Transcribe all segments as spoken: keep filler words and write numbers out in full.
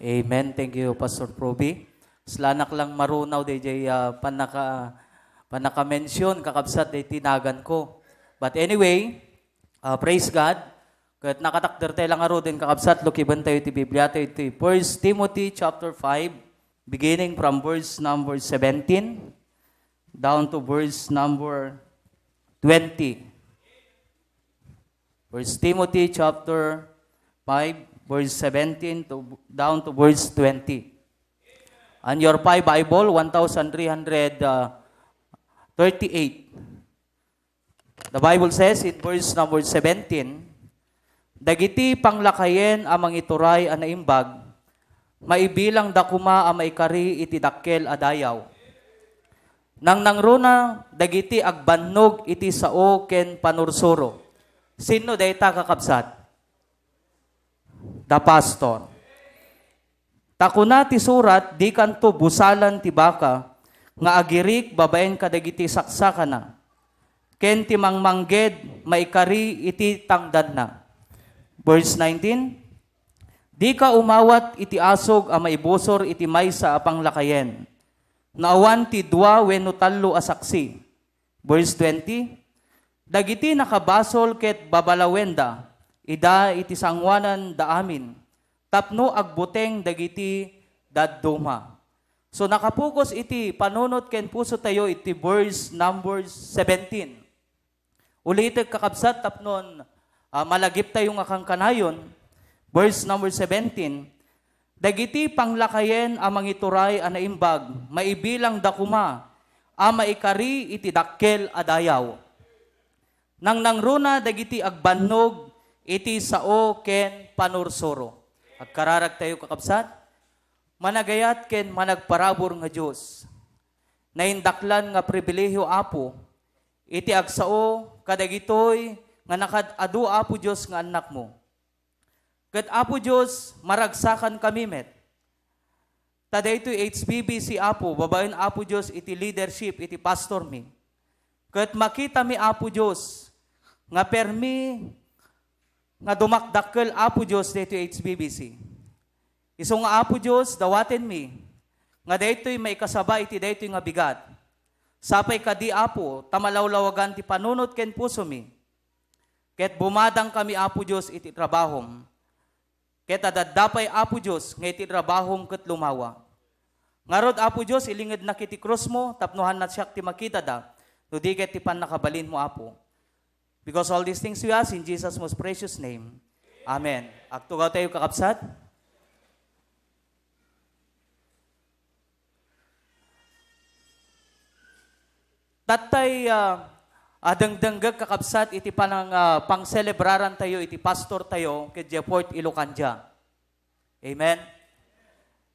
Amen. Thank you, Pastor Proby. Salanak lang marunaw dayjay, ah, panaka-, panaka-mention, kakabsat, daytoy naganko. But anyway, ah, praise God. Ket nakatakder tayo lang ngaruden, kakabsat, lukiben tayo ti Biblia tayo iti First Timothy chapter five, beginning from verse number seventeen down to verse number twenty. First Timothy chapter five, verse seventeen to, down to verse twenty. And your five Bible, one thousand three hundred thirty-eight. The Bible says in verse number seventeen, "Dagiti panglakayen a mangituray a naimbag, maibilangda koma a maikari iti dakkel a dayaw. Nangnangruna dagiti agbannog iti sao ken panursuro." Sinno dayta, kakabsat? The pastor. Ta kuna ti surat, "Dikanto busalan ti baka nga agirik babaen kadagiti saksakana, ken ti mangmangged maikari iti tangdanna." Verse nineteen, "Dika umawat iti asog a maibusor iti maysa a panglakayen, no awan ti dua wenno tallo a saksi." Verse twenty, "Dagiti nakabasol ket babalawenda ida iti sangoananda amin, tapno agbuteng dagiti dadduma." So, nakapokus iti panunot ken pusotayo iti verse number seventeen. Ulitek, kakabsat, tapnon, ah, malagiptayo nga kankanayon. Verse number seventeen, "Dagiti panglakayen a mangituray a naimbag, maibilangda koma a maikari iti dakkel a dayaw. Nangnangruna dagiti agbannog iti sao ken panursuro." Agkararagtayo, kakabsat. Managayat ken managparabur nga Dios, naindaklan nga pribilehiyo, Apo, iti agsao kadagitoy nga nakaad-adu, Apo Dios, nga annakmo. Ket, Apo Dios, maragsakankami met. Ta daytoy H B B C, Apo, babaen, Apo Dios, iti leadership, iti pastormi. Ket makitami, Apo Dios, nga permi nga dumakdakkel, Apo Dios, daytoy H B B C. Isu nga, Apo Dios, dawatenmi nga daytoy maikasaba iti daytoy nga bigat. Sapay kadi, Apo, ta malawlawagan ti panunot ken pusomi. Ket bumadangkami, Apo Dios, iti trabahom. Ket adda pay, Apo Dios, nga iti trabahom ket lumawa. Ngarud, Apo Dios, ilingednak iti krusmo tapno hanna siak ti makitada, no di ket ti pannakabalinmo, Apo. Because all these things we ask in Jesus' most precious name. Amen. Agtugaw tayo, kakabsat. Tattay, ah, ah, dengdenggek, kakabsat, iti panang, ah, pangselebraran tayo iti pastor tayo ket Jefford Ilocandia. Amen.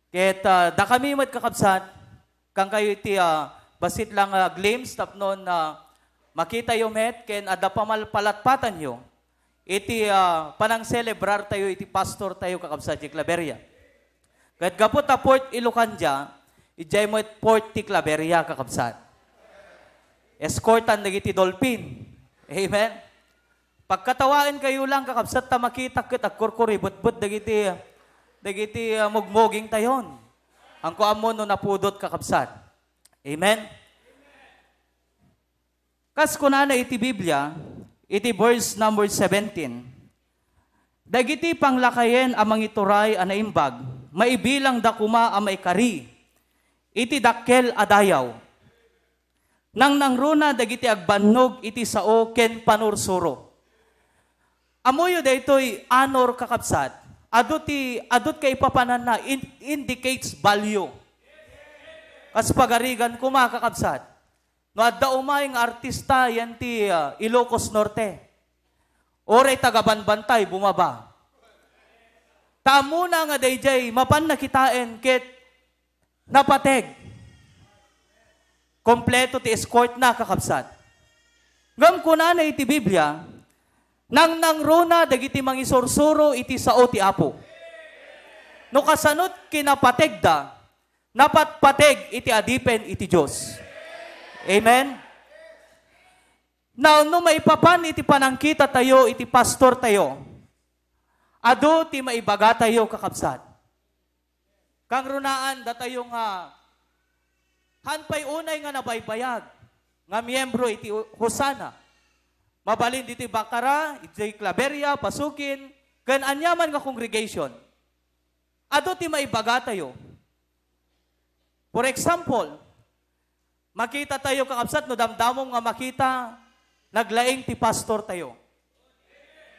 Ket, ah, dakami met, kakabsat, kankayo iti, ah, bassit lang, ah, glimpse tapnon, ah, makitayo met ken adda pamalpalatpatanyo iti, ah, panangselebrar tayo iti pastor tayo, kakabsat, iti Claveria. Ket gapu ta Port Ilocandia, idiay met Port ti Claveria, kakabsat. Eskortan dagiti dolphin. Amen. Pagkatawaen kayo lang, kakabsat, ta makita ket agkurkuribetbet dagiti, dagiti, ah, mugmuging tayon. Haanko ammo no napudot, kakabsat. Amen. Kas kunana iti Biblia, iti verse number seventeen, "Dagiti panglakayen a mangituray a naimbag, maibilangda koma a maikari iti dakkel a dayaw. Nangnangruna dagiti agbannog iti sao ken panursuro." Ammoyo daytoy honor, kakabsat. Adu ti, adu ti kaipapananna, in-, indicates value. Kas pagarigan koma, kakabsat. No adda umay nga artista yan ti, ah, Ilocos Norte, uray taga-Banbantay, bumaba. Ta ammona nga daydiay mapanna kitaen ket napateg. Kompleto ti escort na, kakabsat. Ngem kunana iti Biblia, "Nangnangruna dagiti mangisursuro iti sao ti Apo." No kasano ti kinapategda, napatpateg iti adipen iti Dios. Amen? Now, no maipapan iti panangkita tayo iti pastor tayo, adu ti maibaga tayo, kakabsat. Kangrunaan datayo nga han pay unay nga nabaybayag nga miyembro iti Hosanna. Mabalin ditoy Bacara, iti Claveria, Pasukin, ken aniaman nga congregation. Adu ti maibagatayo. For example, makita tayo, kakabsat, no damdamom nga makita, naglaing ti pastor tayo.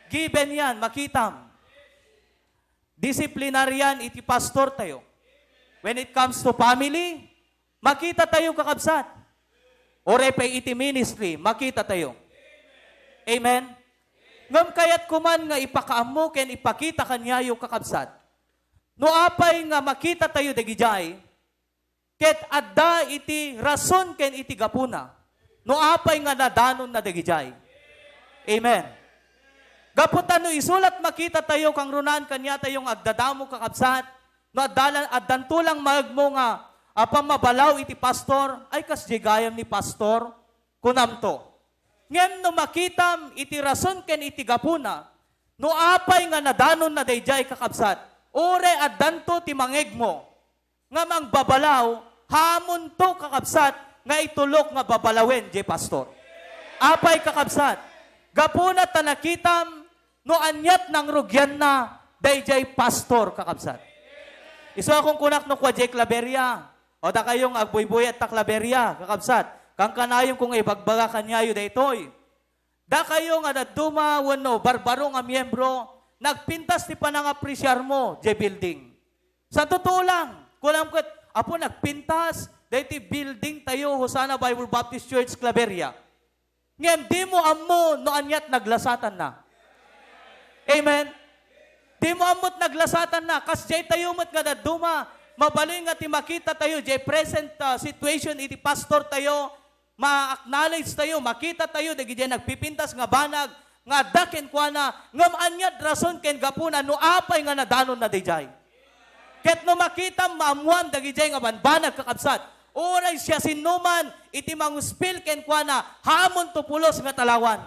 Given yan, makitam. Disciplinarian iti pastor tayo. When it comes to family, makita tayo, kakabsat. Uray pay iti ministry, makita tayo. Amen? Ngem kayat ko man nga ipakaammo ken ipakita kaniayo, kakabsat. No apay nga makita tayo dagijay, ket adda iti rason ken iti gapuna, no apay nga nadanonna dagijay. Amen. Gapu ta no isu la't makita tayo, kangrunaan kaniatayo nga agdadamo, kakabsat, no adda la-, addanto lang maegmo nga, a, pammabalaw iti pastor, "Ay, kasdiay gayam ni pastor," kunamto. Ngem no makitam iti rason ken iti gapuna, no apay nga nadanonna daydiay, kakabsat, uray addanto ti mangegmo, nga mangbabalaw, hamonto, kakabsat, nga itulok nga babalawen diay pastor. Apay, kakabsat, gapuna ta nakitam no aniat nangrugianna daydiay pastor, kakabsat. Isu a kunkunak no kua diay Claveria, o dakayo nga agbuybuyatta Claveria, kakabsat, kankanayon ko nga ibagbaga kaniayo daytoy. Dakayo nga dadduma wenno barbaro nga miyembro, nagpintas ti panangapresiarmo diay building. Sa totoo lang, kunam ket, "Apo, nagpintas daytoy building tayo, Hosanna Bible Baptist Church, Claveria." Ngem dimo ammo no aniat naglasatanna. Amen? Dimo ammo't naglasatanna. Kasdiay tayo met nga dadduma, mabalin nga ti makita tayo diay present, ah, situation iti pastor tayo, ma-acknowledge tayo, makita tayo dagidiay nagpipintas nga banag nga adda kenkuana, ngem ania't rason ken gapuna no apay nga nadanonna daydiay. Ket no makitam, maammuam dagidiay nga banbanag, kakabsat, uray siasinoman iti manguspil kenkuana, hamonto pulos nga talawan.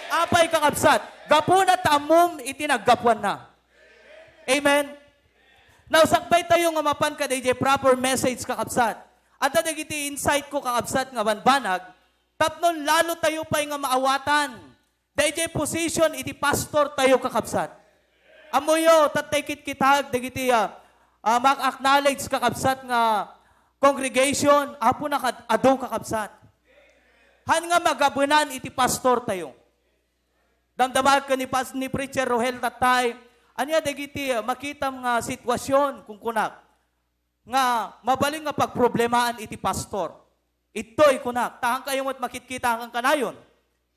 Apay, kakabsat, gapuna ta ammom iti naggapuanna. Amen? Now, sakbay tayo nga mapan kadaydiay proper message, kakabsat. Adda dagiti insight ko, kakabsat, nga banbanag, tapno lalo tayo pay nga maawatan daydiay position iti pastor tayo, kakabsat. Ammoyo, tattay kitkitag dagiti, ah, ah, mak-acknowledge, kakabsat, nga congregation, Apo, nakad-, adu, kakabsat. Han nga magabunan iti pastor tayo. Damdamaak ken ni pas-, ni Preacher Rohel tattay, ania dagiti, ah, makitam nga sitwasyon, kunkunak, nga mabalin nga pagproblemaan iti pastor. Ittoy, kunak, ta han kayo met makitkita kankanayon.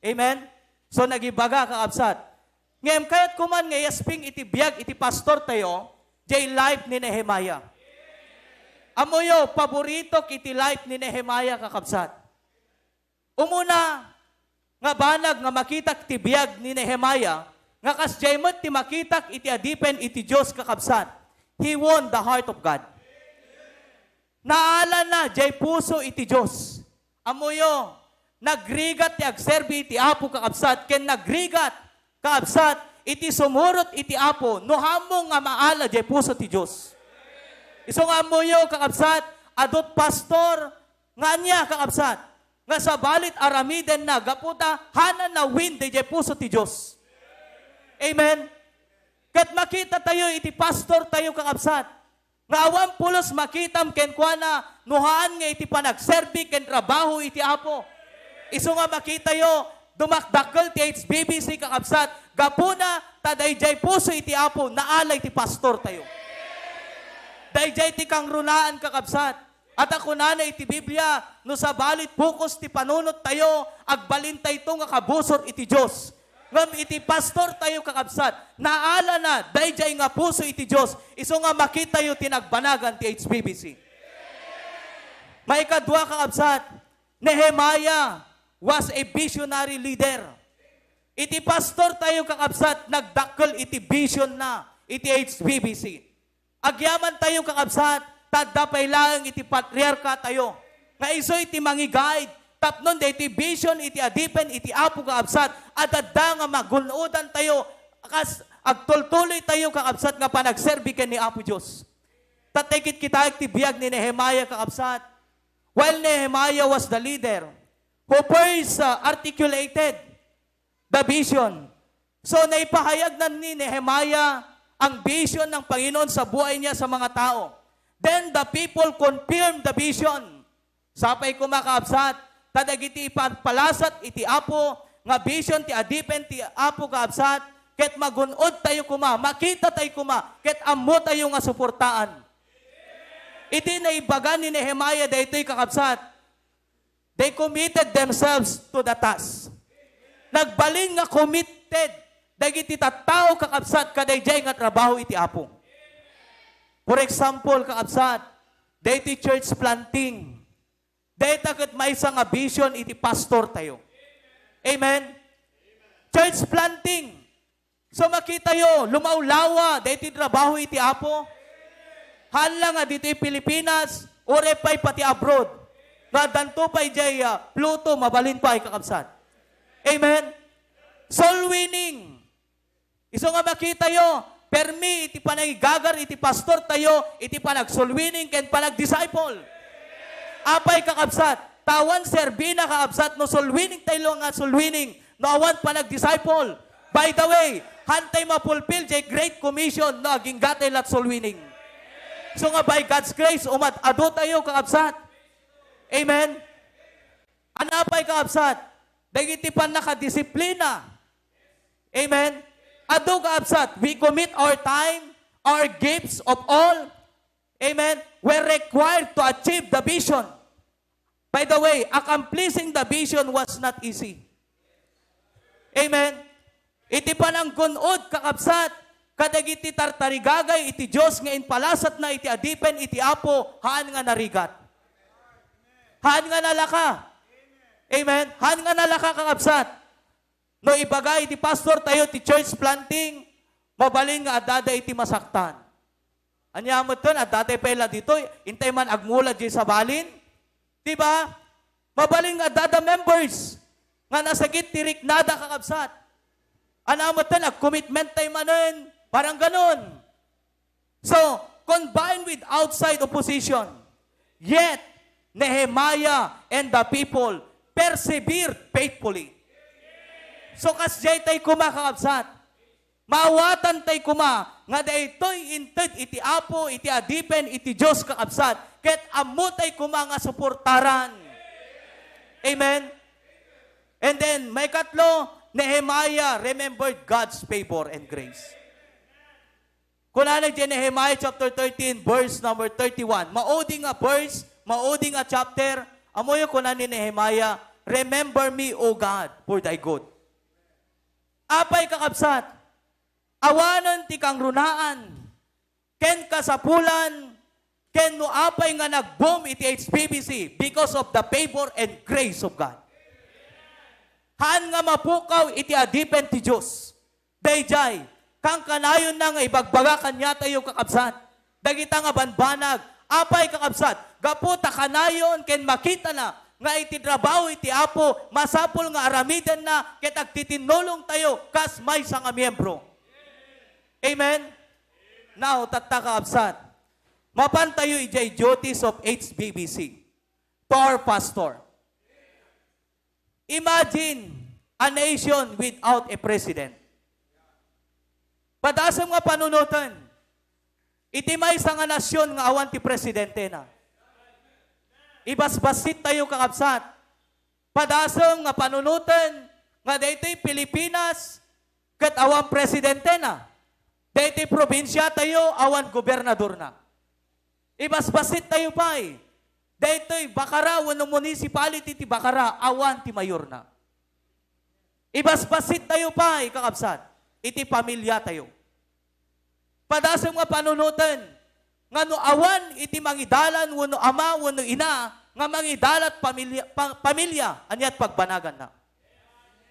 Amen? So, nagibaga, kakabsat. Ngem kayat ko man nga iasping iti biag iti pastor tayo, diay life ni Nehemiah. Ammoyo, paboritok iti life ni Nehemiah, kakabsat. Umuna nga banag nga makitak ti biag ni Nehemiah, nga kasdiay met ti makitak iti adipen iti Dios, kakabsat. He won the heart of God. Naalana diay puso iti Dios. Ammoyo, nagrigat ti agserbi iti Apo, kakabsat, ken nagrigat, kakabsat, iti sumurot iti Apo, no haanmo nga maala diay puso ti Dios. Isu nga ammoyo, kakabsat, adu't pastor, nga ania, kakabsat, nga sabalit aramidenna gapu ta haanna na-win daydiay puso ti Dios. Amen? Ket makita tayo iti pastor tayo, kakabsat, nga awan pulos makitam kenkuana no haan nga iti panagserbi ken trabaho iti Apo. Isu nga makitayo, dumakdakkel ti H B B C, kakabsat, gapuna ta daydiay puso iti Apo, naala iti pastor tayo. Daydiay ti kangrunaan, kakabsat. Ata kunana iti Biblia, no sabalit pukos ti panunot tayo, agbalin tayto nga kabusor iti Dios. Ngem iti pastor tayo, kakabsat, naalana daydiay nga puso iti Dios, isu nga makitayo ti nagbanagan ti H B B C. Maikadua, kakabsat, Nehemiah was a visionary leader. Iti pastor tayo, kakabsat, nagdakkel iti vision na iti H B B C. Agyaman tayo, kakabsat, ta adda pay laeng iti patriarka tayo nga isu iti mangiguide tapno daytoy vision iti adipen iti Apo, kakabsat, adda nga magun-odan tayo kas agtultuloy tayo, kakabsat, nga panagserbi ken ni Apo Dios. Tatay kitkitaek ti biag ni Nehemiah, kakabsat. While Nehemiah was the leader who first, uh, articulated the vision. So, naipahayag na ni Nehemiah ang vision ng Panginoon sa buhay niya sa mga tao. Then the people confirmed the vision. Sapay koma, kakabsat, ta dagiti ipapalasat iti Apo nga vision ti adipen ti Apo, kakabsat, ket magun-od tayo koma, makita tayo koma, ket ammo tayo nga suportaan. Idi naibaga ni Nehemiah daytoy, kakabsat, they committed themselves to the task. Nagbalin nga committed dagiti tattao, kakabsat, kadaydiay nga trabaho iti Apo. For example, kakabsat, daytoy church planting. Dayta ket maysa nga vision iti pastor tayo. Amen? Church planting. So, makitayo, lumawlawa daytoy trabaho iti Apo. Haan la nga ditoy Pilipinas, uray pay pati abroad. Nga addanto pay diay, ah, Pluto, mabalin pay, kakabsat. Amen? Soul winning. Isu nga makitayo, permi iti panangigagar iti pastor tayo, iti panag-soul winning ken panag-disciple. Apay, kakabsat, ta awan serbina, kakabsat, no soul winning tayo nga soul winning, no awan panag-disciple. By the way, haan tay mapulpil diay Great Commission no agingga tay la't soul winning. So nga by God's grace, umad-adu tayo, kakabsat. Amen? Apay, kakabsat, dagiti pannakadisiplina. Amen? Adu, kakabsat, we commit our time, our gifts of all. Amen? We're required to achieve the vision. By the way, accomplishing the vision was not easy. Amen? Iti pananggun-od, kakabsat, kadagiti tartarigagay iti Dios nga impalasatna iti adipen iti Apo, haan nga narigat. Haan nga nalaka. Amen? Haan nga nalaka, kakabsat. No ibaga iti pastor tayo ti church planting, mabalin nga addada iti masaktan. Ania metten, adda tay pay la ditoy, intay man agmula diay sabalin. Di ba? Mabalin nga addada members nga nasakit ti riknada, kakabsat. Ania metten, ag-commitment tay manen, parang ganon. So, combined with outside opposition, yet Nehemiah and the people persevered faithfully. So, kasdiay tay koma, kakabsat. Maawatan tay koma nga daytoy inted iti Apo, iti adipen, iti Dios, kakabsat, ket ammo tay koma nga suportaran. Amen? And then, maikatlo, Nehemiah remembered God's favor and grace. Kunana diay Nehemiah chapter thirteen, verse number thirty-one. Maudi nga verse, maudi nga chapter, ammoyo kuna ni Nehemiah, "Remember me, O God, for thy good." Apay, kakabsat, awanen ti kangrunaan, ken kasapulan, ken no apay nga nag-boom iti H B B C because of the favor and grace of God. Haan nga mapukaw iti adipen ti Dios. Daydiay, kankanayonna nga ibagbaga kaniatayo, kakabsat, dagita nga banbanag. Apay, kakabsat, gapu ta kanayon ken makitana nga iti trabaho iti Apo, masapul nga aramidenna ket agtitinnulongtayo kas maysa nga miyembro. Amen? Now, tatta, kakabsat, mapantayo idiay duties of H B B C. To our pastor. Imagine a nation without a president. Padasem nga panunoten, iti maysa nga nasion nga awan ti presidentena. Ibasbasit tayo, kakabsat. Padasem nga panunoten nga daytoy Pilipinas ket awan presidentena. Daytoy probinsia tayo awan gobernadorna. Ibasbasit tayo pay. Daytoy Bacara wenno municipality ti Bacara, awan ti mayorna. Ibasbasit tayo pay, kakabsat, iti pamilya tayo. Padasem nga panunoten nga no awan iti mangidalan wenno ama wenno ina nga mangidalat pamilya, pa-, pamilya, aniat pagbanaganna.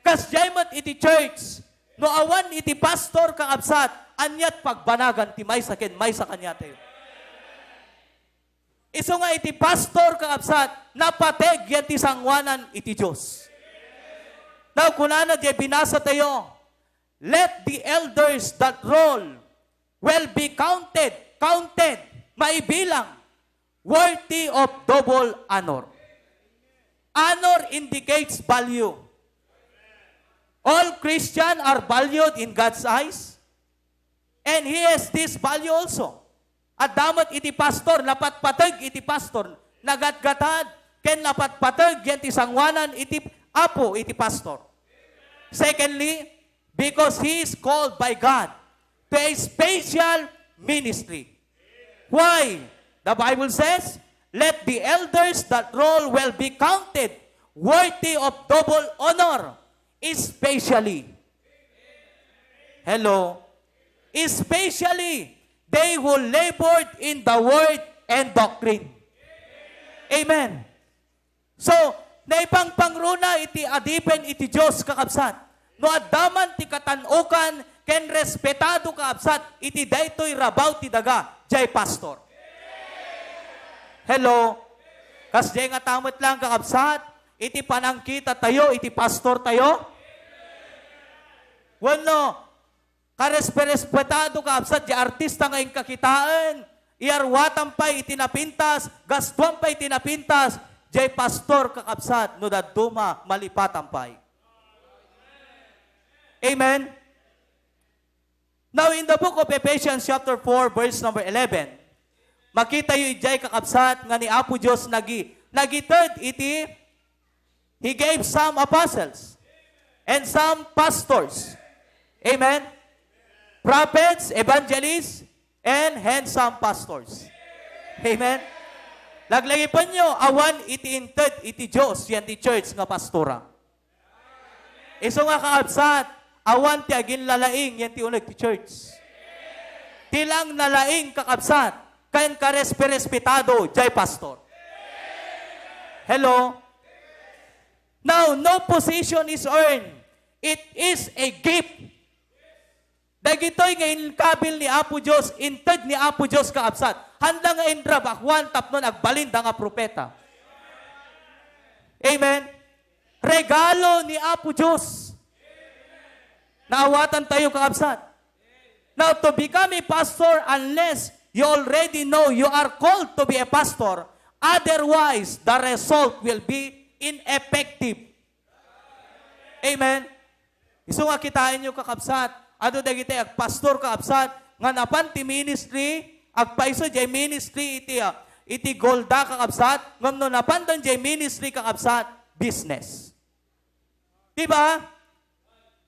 Kasdiay met iti church, no awan iti pastor, kakabsat, aniat pagbanagan ti maysa ken maysa kaniatayo. Isu nga iti pastor, kakabsat, napateg yan ti sangoanan iti Dios. Now, kunana diay binasa tayo, "Let the elders that rule well be counted," counted, maibilang worthy of double honor. Honor indicates value. All Christians are valued in God's eyes. And he has this value also. Adda met iti pastor, napatpateg iti pastor, nagatgatad, ken napatpateg yan ti sanguanan iti Apo iti pastor. Secondly, because he is called by God to a special ministry. Why? The Bible says, "Let the elders that rule well be counted worthy of double honor, especially," hello, "especially they who labored in the word and doctrine." Amen. So, naipangpangruna iti adipen iti Dios, kakabsat. No adda man ti katan-okan ken respetado, kakabsat, iti daytoy rabaw ti daga, jay pastor. Hello? Kasjay ngata met lang, kakabsat, iti panangkita tayo iti pastor tayo? Wenno, karespe-respetado, kakabsat, jay artista nga inkakitaen, iyaruatan pay iti napintas, gastuan pay iti napintas, jay pastor, kakabsat, no dadduma, malipatan pay. Amen? Now, in the book of Ephesians chapter four, verse number eleven, makitayo idiay, kakabsat, nga ni Apo Dios nagi-, nagited iti, He gave some apostles and some pastors. Amen? Prophets, evangelists, and handsome pastors. Amen? Laglagipenyo, awan iti inted iti Dios yan ti church nga pastora. Isu nga, kakabsat, awan ti aginlalaing yan ti uneg ti church. Ti lang nalaing, kakabsat, ken karespe-respetado jay pastor. Hello? Now, no position is earned. It is a gift. Dagitoy nga inkabil ni Apo Dios, inted ni Apo Dios, kakabsat. Handa nga inrabakuan tapno agbalinda nga propeta. Amen? Regalo ni Apo Dios. Naawatan tayo, kakabsat. Now, to become a pastor, unless you already know you are called to be a pastor, otherwise, the result will be ineffective. Amen? Isu nga kitaenyo, kakabsat, adu dagiti agpastor, kakabsat, nga napan ti ministry, agpaiso jay ministry iti, ah, iti goalda, kakabsat, ngem no napandan jay ministry, kakabsat, business. Di ba?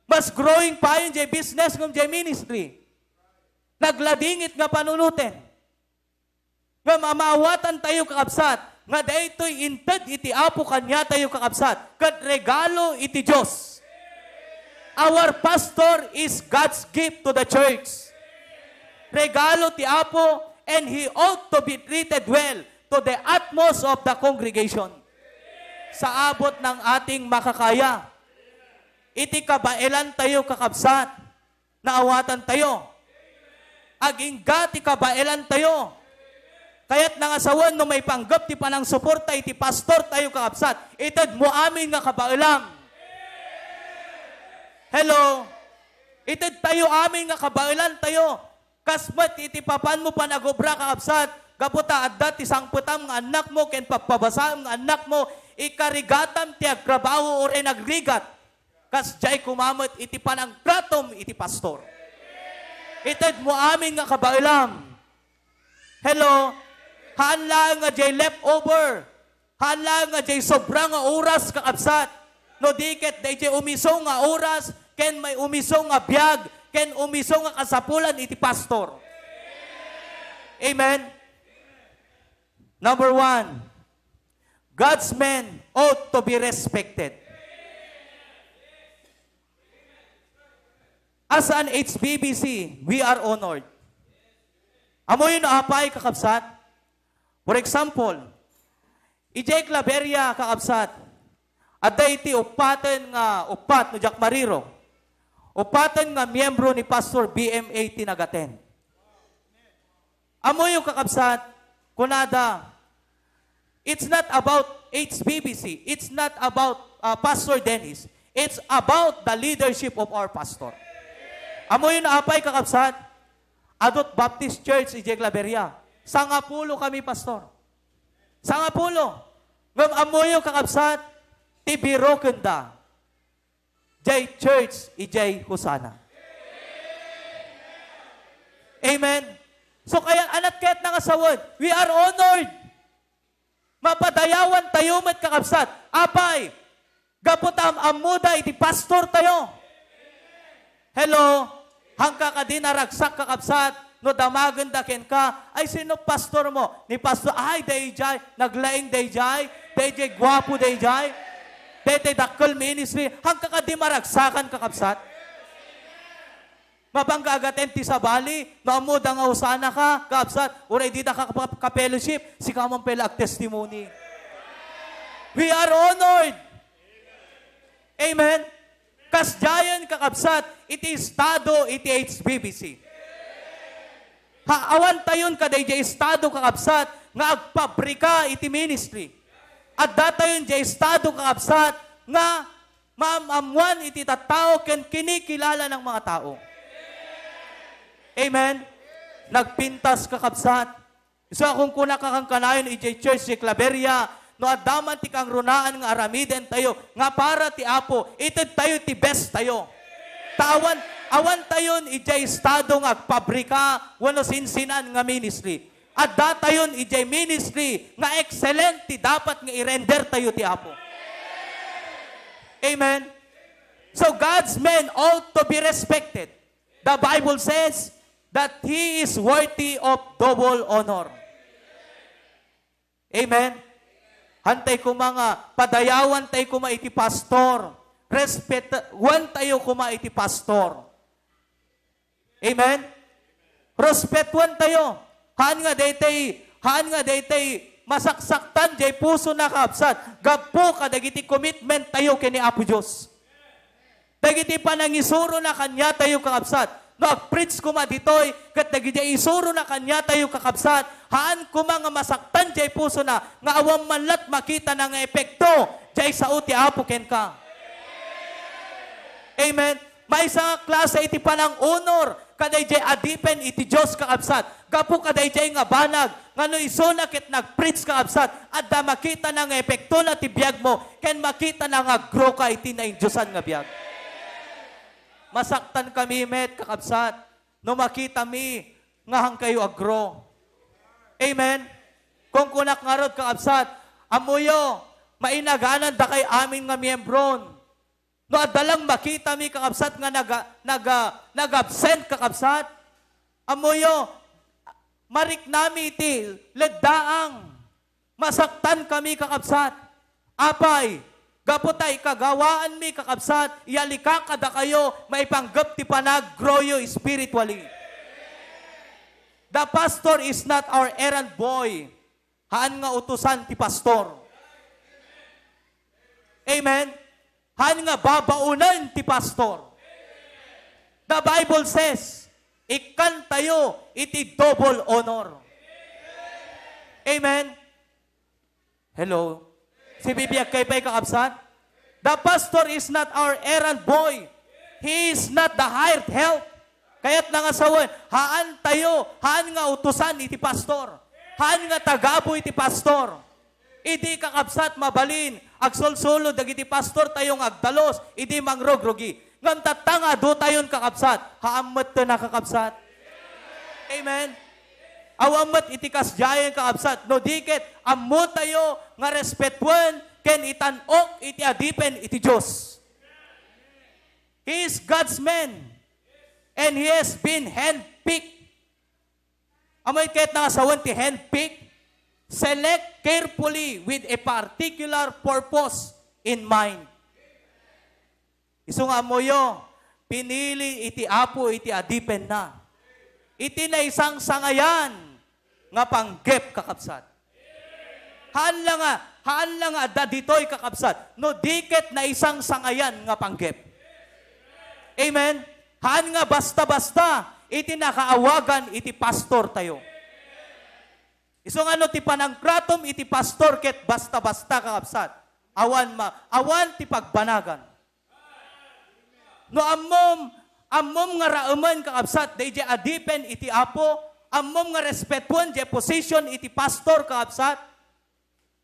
Mas growing pa yun jay business ngem jay ministry. Nagladingit nga panunoten. Ngem maawatan tayo, kakabsat, nga daytoy inted iti Apo kaniatayo, kakabsat, ket regalo iti Dios. Our pastor is God's gift to the church. Regalo ti Apo, and he ought to be treated well to the utmost of the congregation. Sa abot ng ating makakaya. Iti kabaelan tayo, kakabsat, naawatan tayo. Agingga ti kabaelan tayo. Kayat na nga sawen no maipanggep ti panangsuporta iti pastor tayo, kakabsat, ited mo amin nga kabaelam. Hello? Ited tayo amin nga kabaelan tayo. Kas met iti papanmo panagobra, kakabsat, gapu ta adda ti sangpetam nga annakmo ken pappabasaem nga annakmo, ikarigatam ti agtrabaho uray nagrigat. Kasdiay koma met iti panangtratom iti pastor. Ited mo amin nga kabaelam. Hello? Haan laeng nga jay leftover. Haan laeng nga jay sobra nga oras, kakabsat. No di ket dayjay umiso nga oras, ken may umiso nga biag, ken umiso nga kasapulan iti pastor. Amen? Number one, God's men ought to be respected. As an H B B C, we are honored. Ammoyo no apay, kakabsat? For example, idiay Claveria, kakabsat, adda iti uppaten nga, uppat no diak mariro, uppaten nga miyembro ni Pastor B M A ti nag-attend. Ammoyo, kakabsat, kunada, "It's not about H B B C. It's not about, uh, Pastor Dennis. It's about the leadership of our pastor." Ammoyo no apay, kakabsat? Adut Baptist Church idiay Claveria. Sangapulo kami, Pastor. Sangapulo. Ngem ammoyo, kakabsat, ti birokenda. Jay church, ijay Hosanna. Amen. So, kaya, anat kayat na nga sawen, we are honored. Mapadayawan tayo met, kakabsat. Apay, gapu ta am-ammoda iti pastor tayo. Hello? Hangka kadi naragsak, kakabsat, no damagenda kenka, ay, sino pastor mo? Ni pastor, ay, dayjay, naglaing dayjay, dayjay guapo dayjay, dayjay dakkel ministry. Hangka kadi maragsakan, kakabsat? Mapangga agaten ti sabali, no ammoda nga Hosanna ka, kakabsat, uray dida ka ka-, ka-fellowship, sika man pay la ag-testimony. We are honored. Amen? Kasdiayen, kakabsat, iti estado iti H B B C. Ha, awan tayon kadayjay estado, kakabsat, nga agpabrika iti ministry. Adda tayon jay estado, kakabsat, nga maam-ammoan iti tattao ken kinikilala ng mga tao. Amen? Nagpintas, kakabsat. Isu a kunkunaka kankanayon idiay church di Claveria, no adda man ti kangrunaan nga aramiden tayo, nga para ti Apo, ited tayo ti best tayo. Ta awan, awan tayon idiay estado nga agpabrika, wenno sinsinan nga ministry. Adda tayon idiay ministry nga excellent ti dapat nga i-render tayo ti Apo. Amen. So God's men ought to be respected. The Bible says that he is worthy of double honor. Amen. Hantay kuma nga padayawan tayo kuma iti pastor. Respetuan tayo kuma iti pastor. Amen? Respetuan tayo. Haan nga daytay, haan nga daytay masaksaktan jay pusona, kakabsat, gapu kadagiti commitment tayo ken ni Apo Dios. Dagiti panangisurona kaniatayo, kakabsat, no agpreach koma ditoy, ket dagiti isurona kaniatayo, kakabsat, haan koma nga masaktan jay pusona nga awan man lat makitana nga epekto jay sao ti Apo kenka. Amen. Maysa nga klase iti panangunor kadayjay adipen iti Dios, kakabsat. Gapu kadayjay nga banag nga no isuna ket nagpreach, kakabsat, adda makitana nga epektona ti biagmo ken makitana nga aggroka iti naindiosan nga biag. Masaktan kami met, kakabsat, no makitami nga hangkayo aggrow. Amen? Kunkunak ngarud, kakabsat, ammoyo, mainaganan dakay amin nga miyembron. No adda lang makitami, kakabsat, nga naga-, naga-, nag-absent, kakabsat, ammoyo, mariknami iti leddaang. Masaktan kami, kakabsat. Apay, gapu ta ikagawaanmi, kakabsat, iyalika kadakayo maipanggep ti panag-growyo spiritually. The pastor is not our errand boy. Haan nga utusan ti pastor. Amen? Haan nga babaonen ti pastor. The Bible says, ikkantayo iti double honor. Amen? Hello? Sibibiag kayo pay, kakabsat? The pastor is not our errand boy. He is not the hired help. Kayat na nga sawen, haan tayo, haan nga utusan iti pastor. Haan nga tagabu iti pastor. Idi, kakabsat, mabalin, agsulsulo dagiti pastor tayo nga agdalus, idi mangrugrugi. Ngem tatta nga adu tayon, kakabsat, haan met ti na, kakabsat. Amen. Awan met iti kasdiayen, kakabsat, no di ket ammo tayo nga respetuen ken itan-ok iti adipen iti Dios. He is God's man, and he has been handpicked. Ammoyo ket nga sawen ti handpick? Select carefully with a particular purpose in mind. Isu nga ammoyo, pinili iti Apo iti adipenna. Iti naisangsangayan nga panggep, kakabsat. Haan la nga, haan la nga adda ditoy, kakabsat, no di ket naisangsangayan nga panggep. Amen? Haan nga basta-basta iti nakaawagan iti pastor tayo. Isu nga no ti panangkratom iti pastor ket basta-basta, kakabsat, awan ma-, awan ti pagbanagan. No ammom, ammom nga raemen, kakabsat, daydiay adipen iti Apo, Ammom nga respetuen diay position iti pastor, kakabsat,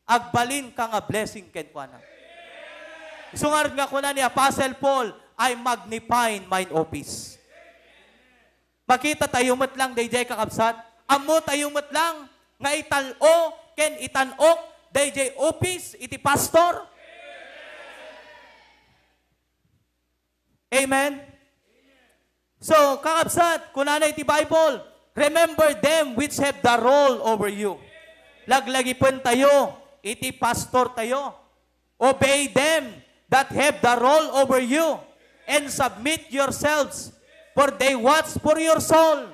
agbalinka nga blessing kenkuana. Isu ngarud nga kuna ni Apostle Paul, "I magnify mine office." Makita tayo met lang daydiay, kakabsat. Ammo tayo met lang nga ital-o ken itan-ok daydiay office iti pastor. Amen? So, kakabsat, kunana iti Bible, "Remember them which have the rule over you." Laglagipen tayo iti pastor tayo. "Obey them that have the rule over you, and submit yourselves, for they watch for your soul."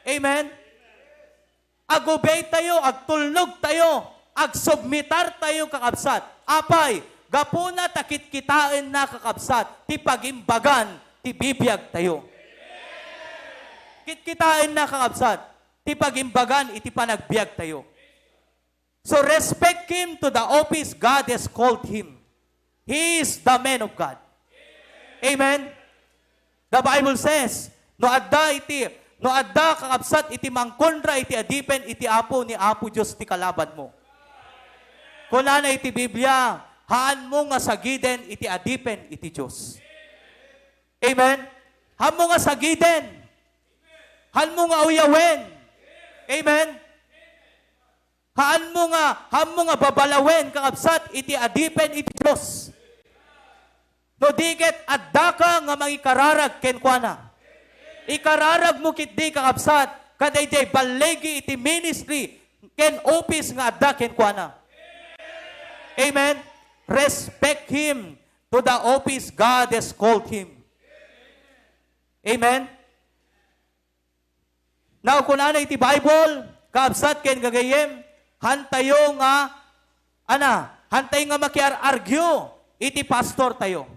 Amen? Agobey tayo, agtulnog tayo, agsubmitar tayo, kakabsat. Apay, gapuna ta kitkitaenna, kakabsat, ti pagimbagan ti bibiag tayo. Kitkitaenna, kakabsat, ti pagimbagan iti panagbiag tayo. So respect him to the office God has called him. He is the man of God. Amen? The Bible says, no adda iti, no adda, kakabsat, iti mangkontra iti adipen, iti Apo, ni Apo Dios ti kalabanmo. Kunana iti Biblia, "Haanmo nga sagiden iti adipen iti Dios." Amen? Haanmo nga sagiden. Haanmo nga uyawen. Amen? Haanmo nga, haanmo nga babalawen, kakabsat, iti adipen iti Dios. No di ket addaka nga mangikararag kenkuana. Ikararagmo ketdi, kakabsat, kadaydiay balligi iti ministry ken office nga adda kenkuana. Amen? Respect him to the office God has called him. Amen? Now, kunana iti Bible, kabsat ken gagayyem, hantayo nga, ana, hantay nga makiar-argue iti pastor tayo.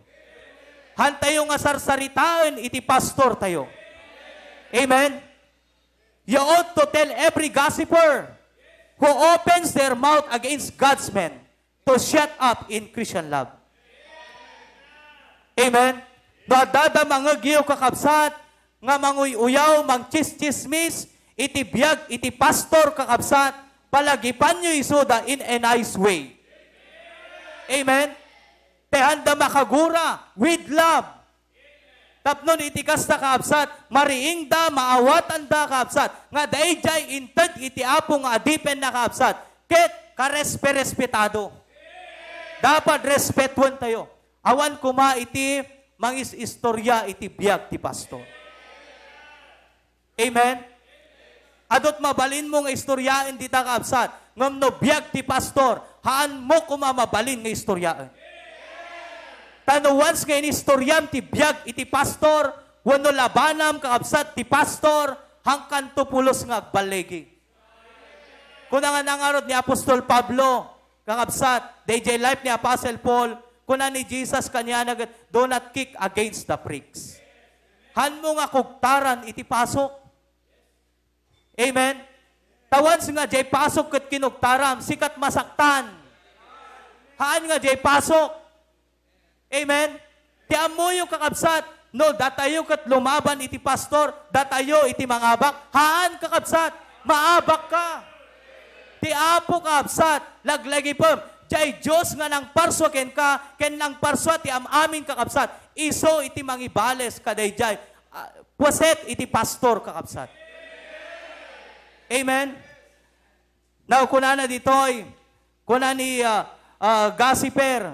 Hantayo nga sarsaritaen iti pastor tayo. Amen? You ought to tell every gossiper who opens their mouth against God's men to shut up in Christian love. Amen? No adda mangngegyo, kakabsat, nga manguy-uyaw, mangtsistsismis iti biag iti pastor, kakabsat, palagipanyo isuda in a nice way. Amen? Te handa makagura with love. Tapno iti kasta, kaabsat, mariingda, maawatanda, kaabsat, nga daydiay inted iti Apo nga adipenna, kaabsat, ket karespe-respetado. Dapat respetuen tayo. Awan koma iti mangis-istorya iti biag ti pastor. Amen? Adut mabalinmo nga istoryaen dita, kaabsat. Ngem no biag ti pastor, haanmo koma mabalin nga istoryaen. Ta no once nga inistoryam ti biag iti pastor, wenno labanam, kaabsat, ti pastor, haankanto pulos nga agballigi. Kuna nga nangarud ni Apostol Pablo, kakabsat, daydiay life ni Apostle Paul, kuna ni Jesus kaniana ket, "Do not kick against the pricks." Haanmo nga kugtaran iti pasok. Amen? Ta once nga diay pasok ket kinugtaram, sikat masaktan. Haan nga diay pasok. Amen? Ti ammoyo, kakabsat, no datayo ket lumaban iti pastor, datayo iti mangabak. Haan, kakabsat, maabak ka. Ti Apo, kakabsat, laglagipem, diay Dios nga nangparsua kenka, ken nangparsua ti am-amin, kakabsat, isu iti mangibales kadaydiay, ah, puset iti pastor, kakabsat. Amen? Now, kunana ditoy, kuna ni, ah, ah, gossiper,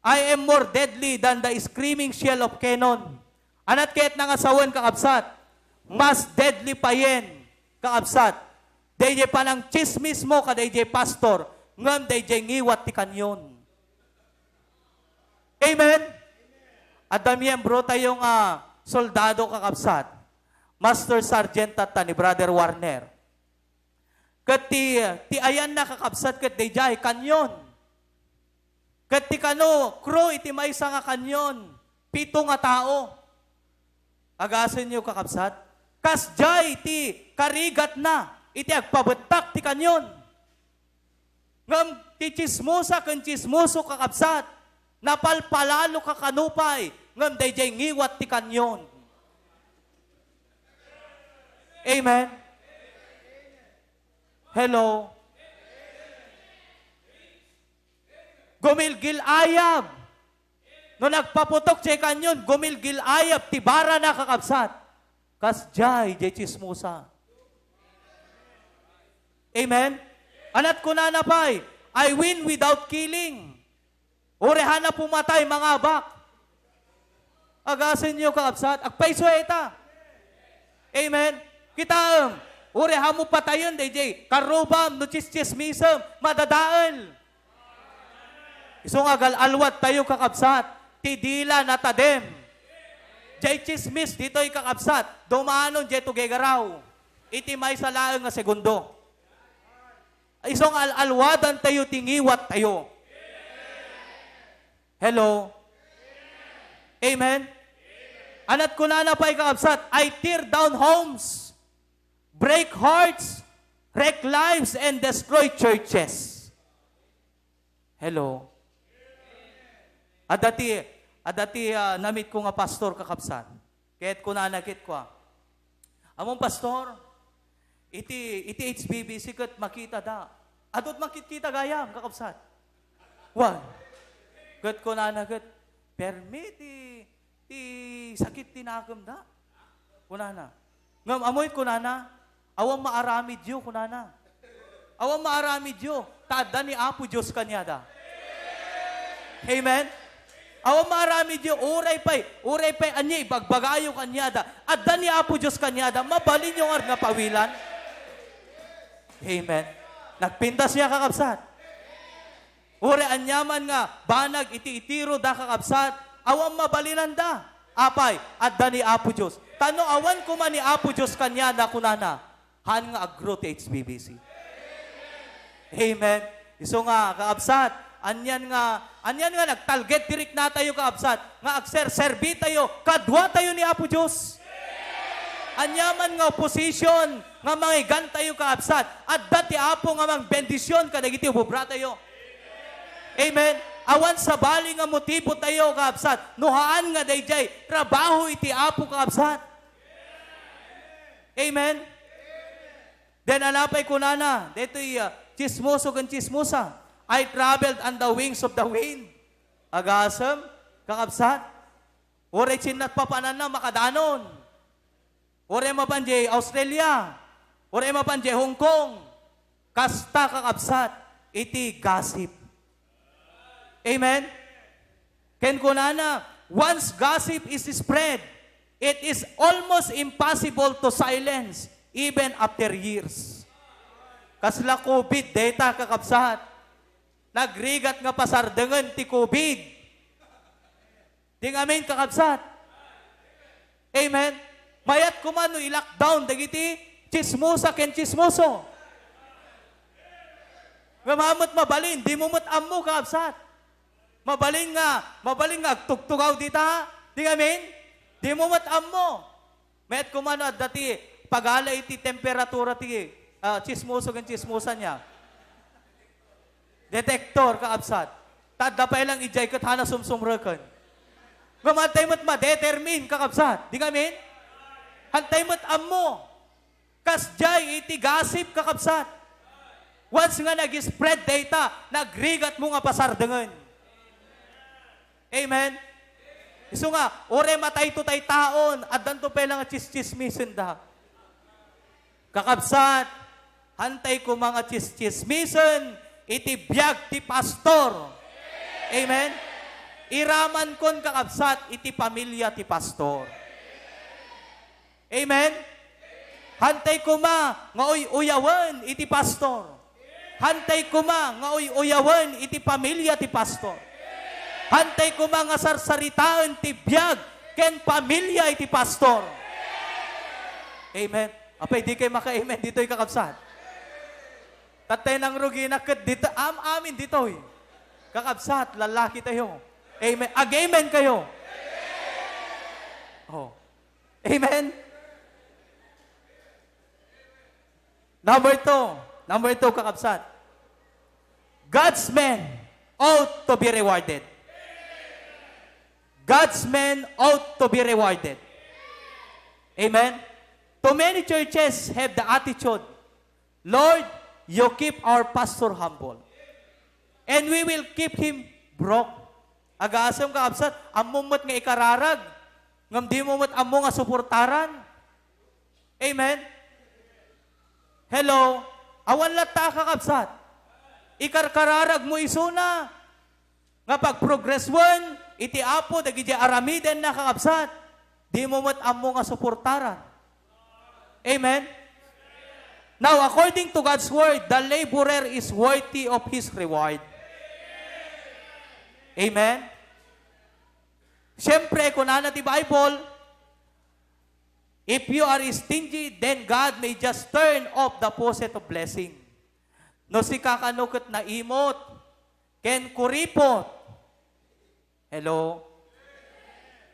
"I am more deadly than the screaming shell of cannon." Anat ket nga sawen, kakabsat? Mas deadly payen, kakabsat, daydiay panangtsismismo kadaydiay pastor, ngem daydiay ngiwat ti kanyon. Amen? Adda miyembro tayo nga soldado, kakabsat. Master Sergeant tatta ni Brother Warner. Ket ti, ti ayanna, kakabsat, ket daydiay kanyon. Ket ti kano, crew iti maysa nga kanyon, pito nga tao. Agasenyo, kakabsat? Kasdiay ti karigatna iti agpabettak ti kanyon. Ngem ti tsismosa ken tsismoso, kakabsat, napalpalalo ka kano pay, ngem daydiay ngiwat ti kanyon. Amen. Hello. Gumilgil-ayab. No nagpaputok jay kanyon, gumilgil-ayab ti barana, kakabsat. Kasdiay jay tsismosa. Amen? Anat kunana pay, "I win without killing." Uray haanna pumatay, mangabak. Agasenyo, kakabsat, agpayso ita. Amen? Kitaem, uray haanmo patayen dayjay karrubam no tsistsismisem, madadael. Isu nga agal-alwad tayo, kakabsat, ti dila natadem. Jay tsismis ditoy, kakabsat, dumanon jay tugegaraw. Iti maysa laeng nga segundo. Isu nga al-alwadan tayo ti ngiwat tayo. Hello? Amen? Anat kunana pay, kakabsat, "I tear down homes, break hearts, wreck lives, and destroy churches." Hello? Adda ti, adda ti, ah, namitko nga pastor, kakabsat. Ket kunana ket kua, "Ammom, pastor, iti, iti H B B C ket makitada. Adu ti makitkita gayam, kakabsat." Wen. Ket kunana ket, "Permi ti, ti sakit ti nakemda." Kunana. Ngem amoy kunana, "Awan maaramidyo," kunana. "Awan maaramidyo, ta adda ni Apo Dios kaniada." Amen? "Awan maaramidyo, uray pay, uray pay ania ibagbagayo kaniada, adda ni Apo Dios kaniada, mabalinyo ngarud nga pawilan." Amen. Nagpintas nia, kakabsat. Uray aniaman nga banag iti itiro da, kakabsat, awan mabalinanda. Apay? Adda ni Apo Dios. Ta no awan koma ni Apo Dios kaniada, kunana, haan nga agro ti H B B C. Amen. Isu nga, kakabsat, anian nga, anian nga nagtalged ti riknatayo, kakabsat, nga agserserbi tayo, kadua tayo ni Apo Dios. Aniaman nga opposition nga mangigan tayo, kakabsat, adda ti Apo nga mangbendision kadagiti ububratayo. Amen. Awan sabali nga motibo tayo, kakabsat, no haan nga daydiay trabaho iti Apo, kakabsat. Amen. Then, anapay kunana, daytoy, ah, tsismoso ken tsismosa, "I traveled on the wings of the wind." Agasem, kakabsat. Uray chinnat papananna, makadanon. Uray mapan jay Australia. Uray mapan jay Hong Kong. Kasta, kakabsat, iti gossip. Amen? Ken kunana, "Once gossip is spread, it is almost impossible to silence even after years." Kasla covid dayta, kakabsat. Nagrigat nga pasardengen ti covid. Di nga amin, kakabsat. Amen? Mayat koma no i-lockdown dagiti tsismosa ken tsismoso. Ngem haan met mabalin, dimo met ammo, kakabsat. Mabalin nga, mabalin nga agtugtugaw dita. Di nga amin? Dimo met ammo. Mayat koma no adda ti pagala iti temperatura ti, ah, tsismoso ken tsismosa nia. Detector, kakabsat. Ta adda pay lang idiay ket haanna sumsumreken. Ngem haantay met ma-determine, kakabsat. Di nga amin? Haantay met ammo. Kasdiay iti gossip, kakabsat. Once nga nag-spread dayta, nagrigatmo nga pasardengen. Amen? Isu nga, uray matayto tay taon, addanto pay lang nga tsistsismisenda. Kakabsat, haantay koma nga tsistsismisen iti biag ti pastor. Amen? Iramankon, kakabsat, iti pamilia ti pastor. Amen? Haantay koma nga uy-uyawen iti pastor. Haantay koma nga uy-uyawen iti pamilia ti pastor. Haantay koma nga sarsaritaen ti biag ken pamilia iti pastor. Amen. Apay, di kayo maka-amen ditoy, kakabsat. Tatay nang rugina ket dito, am-amin ditoy. Kakabsat, lalaki tayo. Amen. Ag-amen kayo. Oh. Amen? Number two. Number two, kakabsat. God's men ought to be rewarded. God's men ought to be rewarded. Amen? Too many churches have the attitude, "Lord, you keep our pastor humble, and we will keep him broke." Agasem, kakabsat, ammom met nga ikararag, ngem dimo met ammo nga suportaran. Amen? Hello? Awan latta, kakabsat. Ikarkararagmo isuna nga pagprogresuen iti Apo dagiti aramidenna, kakabsat. Dimo met ammo nga suportaran. Amen? Now, according to God's word, the laborer is worthy of his reward. Amen? Siyempre, kunana ti Bible, "If you are stingy, then God may just turn off the faucet of blessing." No sika kano ket naimot ken kuripot, hello?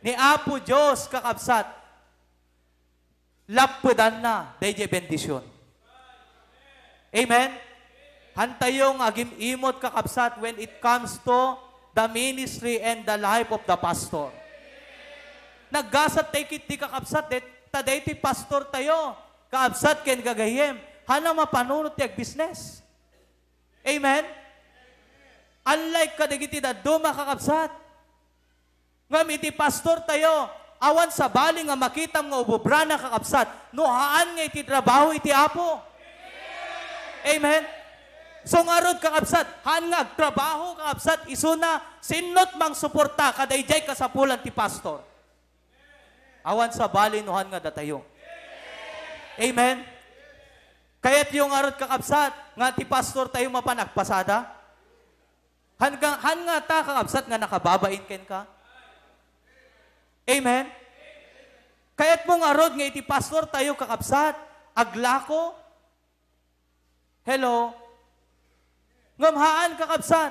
Ni Apo Dios, kakabsat, lappedanna daydiay bendision. Amen? Hantayo nga agim-imot, kakabsat, when it comes to the ministry and the life of the pastor. Naggasat tayo ketdi, kakabsat, det-, ta daytoy pastor tayo, kakabsat, ken gagayyem, haanna mapanunot ti agbisnes. Amen? Unlike kadagiti dadduma, kakabsat. Ngem iti pastor tayo, awan sabali nga makitam nga ububrana, kakabsat, no haan nga iti trabaho iti Apo. Amen? So ngarud, kakabsat, haan nga agtrabaho, kakabsat, isuna, sinno ti mangsuporta kadaydiay kasapulan ti pastor? Awan sabali no haan nga datayo. Amen? Kayatyo ngarud, kakabsat, nga ti pastor tayo mapan agpasada? Haan nga, haan nga ta, kakabsat, nga nakababain kenka? Amen? Kayatmo ngarud nga iti pastor tayo, kakabsat, aglako? Hello? Ngem haan, kakabsat.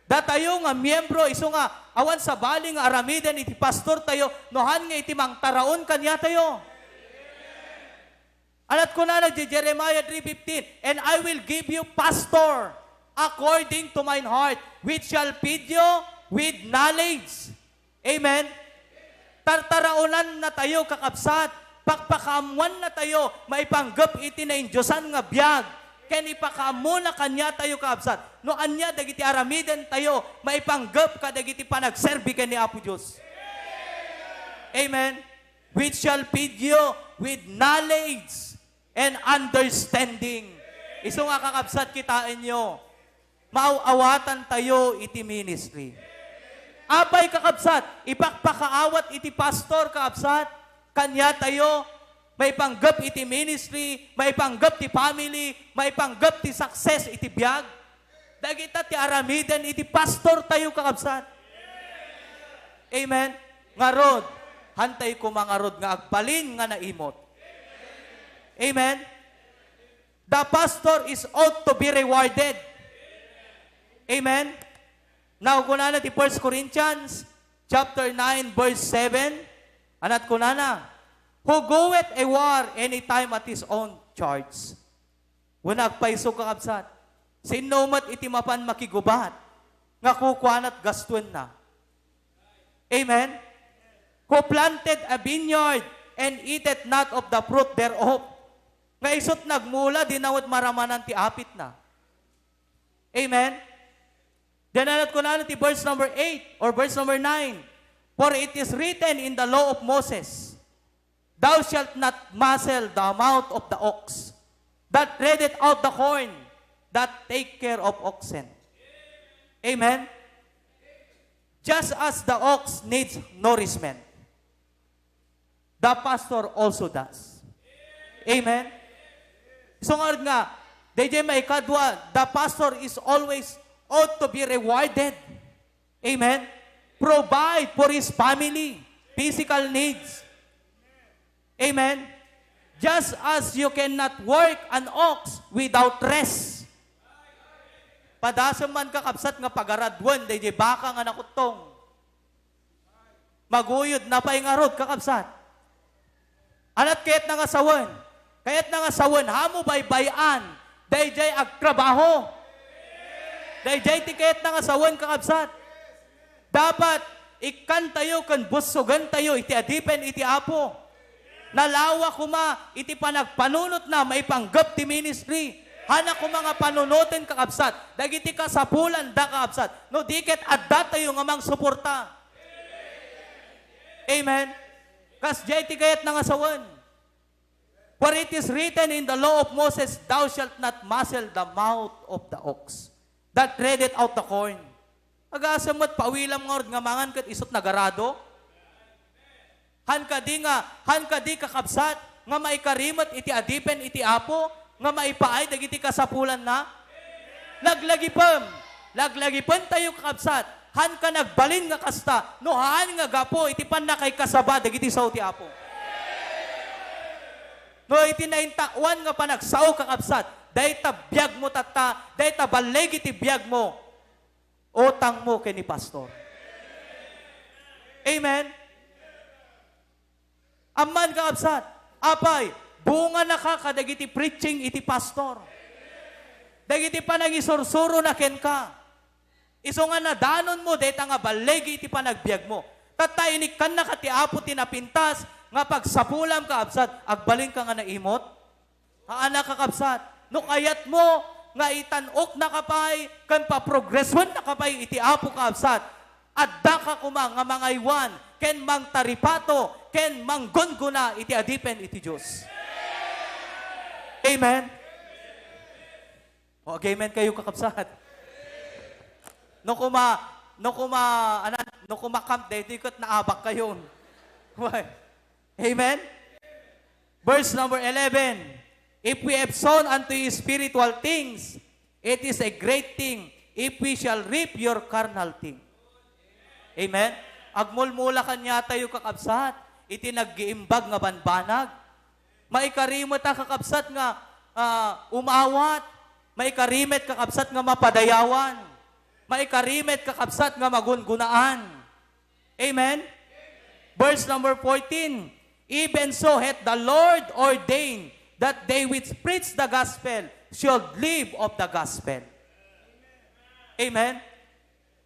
Datayo nga miyembro, isu nga awan sabali nga aramiden iti pastor tayo, no haan nga iti mangtaraon kaniatayo. Ania ti kunana iti Jeremiah three fifteen, "And I will give you pastor according to mine heart, which shall feed you with knowledge." Amen? Tartaraonannatayo, kakabsat, pakpakaammoannatayo maipanggep iti naindiosan nga biag, ken ipakaammona kaniatayo, kakabsat, no ania dagiti aramidentayo maipanggep kadagiti panagserbi ken ni Apo Dios. Amen? "Which shall feed you with knowledge and understanding." Isu nga, kakabsat, kitaenyo, maaw-awatantayo iti ministry. Apay, kakabsat, ipakpakaawat iti pastor, kakabsat, kaniatayo maipanggep iti ministry, maipanggep ti family, maipanggep ti success iti biag? Dagita ti aramiden iti pastor tayo, kakabsat. Amen? Ngarud, hantay koma ngarud nga agbalin nga naimot. Amen? The pastor is ought to be rewarded. Amen? Now, kunana ti First Corinthians chapter nine, verse seven, ania ti kunana, "Who goeth a war any time at his own charge." Wen, agpayso, kakabsat. Sinno met iti mapan makigubat nga kukuanat gastuenna? Amen? "Who planted a vineyard and eateth not of the fruit thereof?" Nga isut' nagmula, dina met maramanan ti apitna. Amen? Then, ania ti kunana ti verse number eight or verse number nine, "For it is written in the law of Moses, 'Thou shalt not muzzle the mouth of the ox that treadeth out the corn, that take care of oxen.'" Amen? Just as the ox needs nourishment, the pastor also does. Amen? So nga, nga, daydiay maikadua, the pastor is always ought to be rewarded. Amen? Provide for his family, physical needs. Amen? Just as you cannot work an ox without rest. Padasem man, kakabsat, nga pagaraduen daydiay baka nga nakuttong. Maguyod na pay ngarud, kakabsat. Ania ti kayatna nga sawen? Kayatna nga sawen, haanmo baybay-an daydiay agtrabaho. Daydiay ti kayatna nga sawen, kakabsat. Dapat ikkantayo ken bussogentayo iti adipen iti Apo. Nalawa koma iti panagpanunotna maipanggep ti ministry. Haanna koma nga panunoten, kakabsat, dagiti kasapulanda, kakabsat, no di ket addatayo nga mangsuporta. Amen? Kasdiay ti kayatna nga sawen. For it is written in the law of Moses, "Thou shalt not muzzle the mouth of the ox that treadeth out the corn." Agasem met, pawilam ngarud nga mangan ket isut' nagarado? Haan kadi nga, haan kadi, kakabsat, nga maikari met iti adipen iti Apo, nga maipaay dagiti kasapulanna? Laglagipem, laglagipentayo, kakabsat, haan ka nagbalin nga kasta, no haan nga gapu iti pannakaikasaba dagiti sao ti Apo. No iti naintakuan nga panagsao, kakabsat, dayta biagmo tatta, dayta balligi ti biagmo, utangmo ken ni pastor. Amen? Amman, kakabsat, apay, bunganaka kadagiti preaching iti pastor, dagiti panangisursurona kenka. Isu nga nadanonmo dayta nga balligi iti panagbiagmo. Tatta, inikkannaka ti Apo ti napintas nga pagsapulam, kakabsat, agbalinka nga naimot? Haanna, kakabsat. No kayatmo nga itan-oknaka pay ken paprogresuennaka pay iti Apo, kakabsat, addaka koma nga mangaywan ken mangtaripato ken manggunggona iti adipen iti Dios. Amen? O, ag-amen kayo, kakabsat. No koma, no koma, anan, no koma-camp daytoy ket naabak kayon. Why? Amen? Verse number eleven, "If we have sown unto you spiritual things, it is a great thing if we shall reap your carnal thing." Amen? Agmulmula kaniatayo, kakabsat, iti naggiimbag nga banbanag. Maikari met a, kakabsat, nga, ah, umawat. Maikari met, kakabsat, nga mapadayawan. Maikari met, kakabsat, nga magungunaan. Amen? Verse number fourteen, "Even so hath the Lord ordained that they which preach the gospel should live of the gospel." Amen?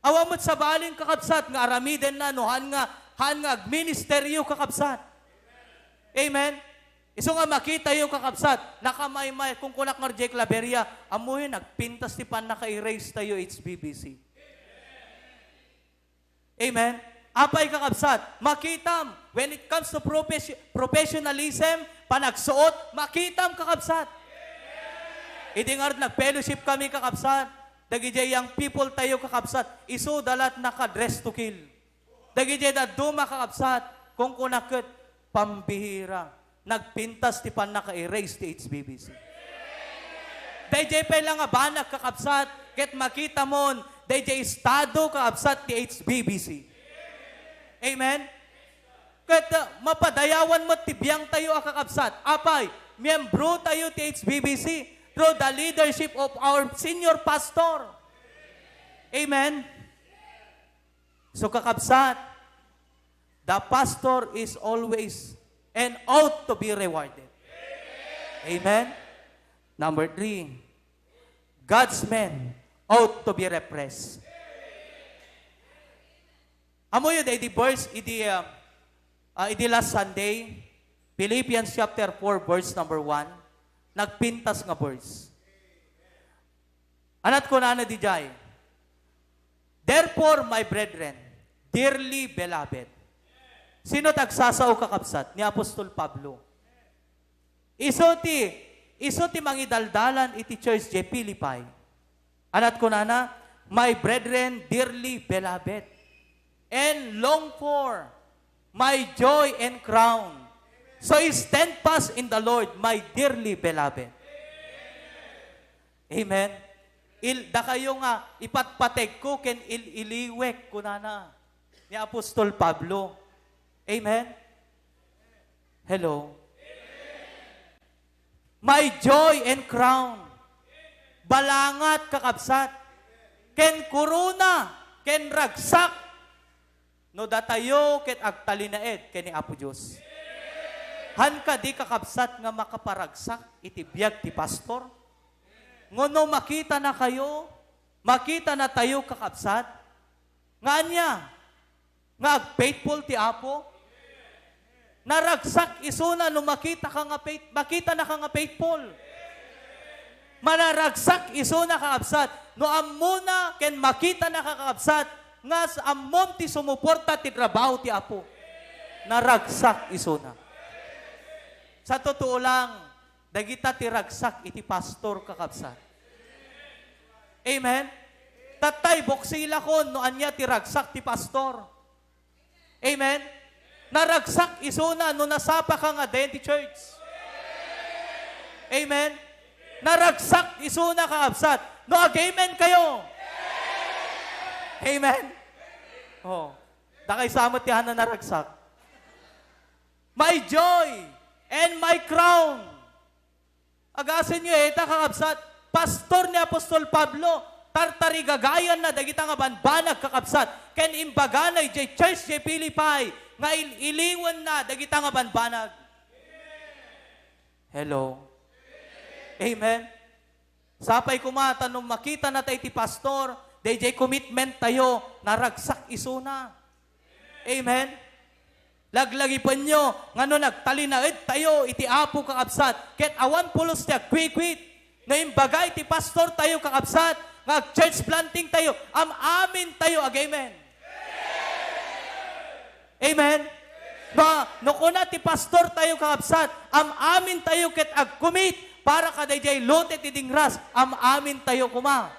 Awan met sabali, kakabsat, nga aramidenna no haan nga, haan nga agministeryo, kakabsat. Amen? Isu nga makitayo, kakabsat, nakamaymay, kunkunak nga Jake Laveria, ammoyo, nagpintas ti pannaka-erase tayo, H B B C. Amen? Apay, kakabsat, makitam, when it comes to profes-, professionalism, panagsuot, makitam, kakabsat. Idi ngarud nag-fellowship kami, kakabsat, dagidiay young people tayo, kakabsat, isuda la't naka-dress to kill. Dagidiay dadduma, kakabsat, kunkuna ket, pambihira. Nagpintas ti pannaka-erase ti H B B C. Daydiay pay la nga banag, kakabsat, ket makitamon, daydiay estado, kakabsat, ti H B B C. Amen? Ket, uh, mapadayawan met ti biangtayo a kakabsat. Apay, miyembrotayo ti H B B C through the leadership of our senior pastor. Amen? So, kakabsat, the pastor is always and ought to be rewarded. Amen? Number three, God's men ought to be repressed. Ammoyo, idi verse, idi, uh, uh, idi last Sunday, Philippians chapter four, verse number one, nagpintas nga verse. Ania't kunana idiay, "Therefore, my brethren, dearly beloved." Sino ti agsasao, kakabsat? Ni Apostol Pablo. Isu ti, isu ti mangidaldalan iti church idiay Philippi. Ania't kunana, "My brethren, dearly beloved, and long for, my joy and crown. So stand fast in the Lord, my dearly beloved." Amen. Il-, dakayo nga ipatpategko ken il-iliwek, kunana ni Apostol Pablo. Amen. Hello? My joy and crown. Balangat, kakabsat. Ken korona, ken ragsak. No datayo ket agtalinaed ken ni Apo Dios. Haan kadi, kakabsat, nga makaparagsak iti biag ti pastor? Ngem no makitanakayo, makitanatayo, kakabsat, nga ania? Nga agfaithful ti Apo? Naragsak isuna no makita ka nga faith, makita na ka nga faithful. Manaragsak isuna, kakabsat, no ammona ken makita na ka, kakabsat, nga s-, ammom ti sumuporta ti trabaho ti Apo. Naragsak isuna. Sa totoo lang, dagita ti ragsak iti pastor, kakabsat. Amen? Tattay, buksilakon no ania ti ragsak ti pastor. Amen? Naragsak isuna no nasapa ka nga denti church. Amen? Naragsak isuna, kakabsat, no ag-amen kayo. Amen? Oh. Dakay sa met ti hana naragsak. My joy and my crown. Agasenyo ita, kakabsat, pastor ni Apostol Pablo, tartarigagayanna dagita nga banbanag, kakabsat, ken imbagana idiay church idiay Filipi nga il-, iliwenna dagita nga banbanag. Hello? Amen? Sapay koma ta no makita na tayo ti pastor, daydiay commitment tayo, naragsak isuna. Amen? Laglagipenyo nga no nagtalinaed tayo iti Apo, kakabsat, ket awan pulos ti agkuikwit. No imbaga iti pastor tayo, kakabsat, nga ag-church planting tayo, am-amin tayo, ag-amen. Amen? No, no kuna ti pastor tayo, kakabsat, am-amin tayo ket agkumit para kadaydiay lote ti dingras, am-amin tayo koma.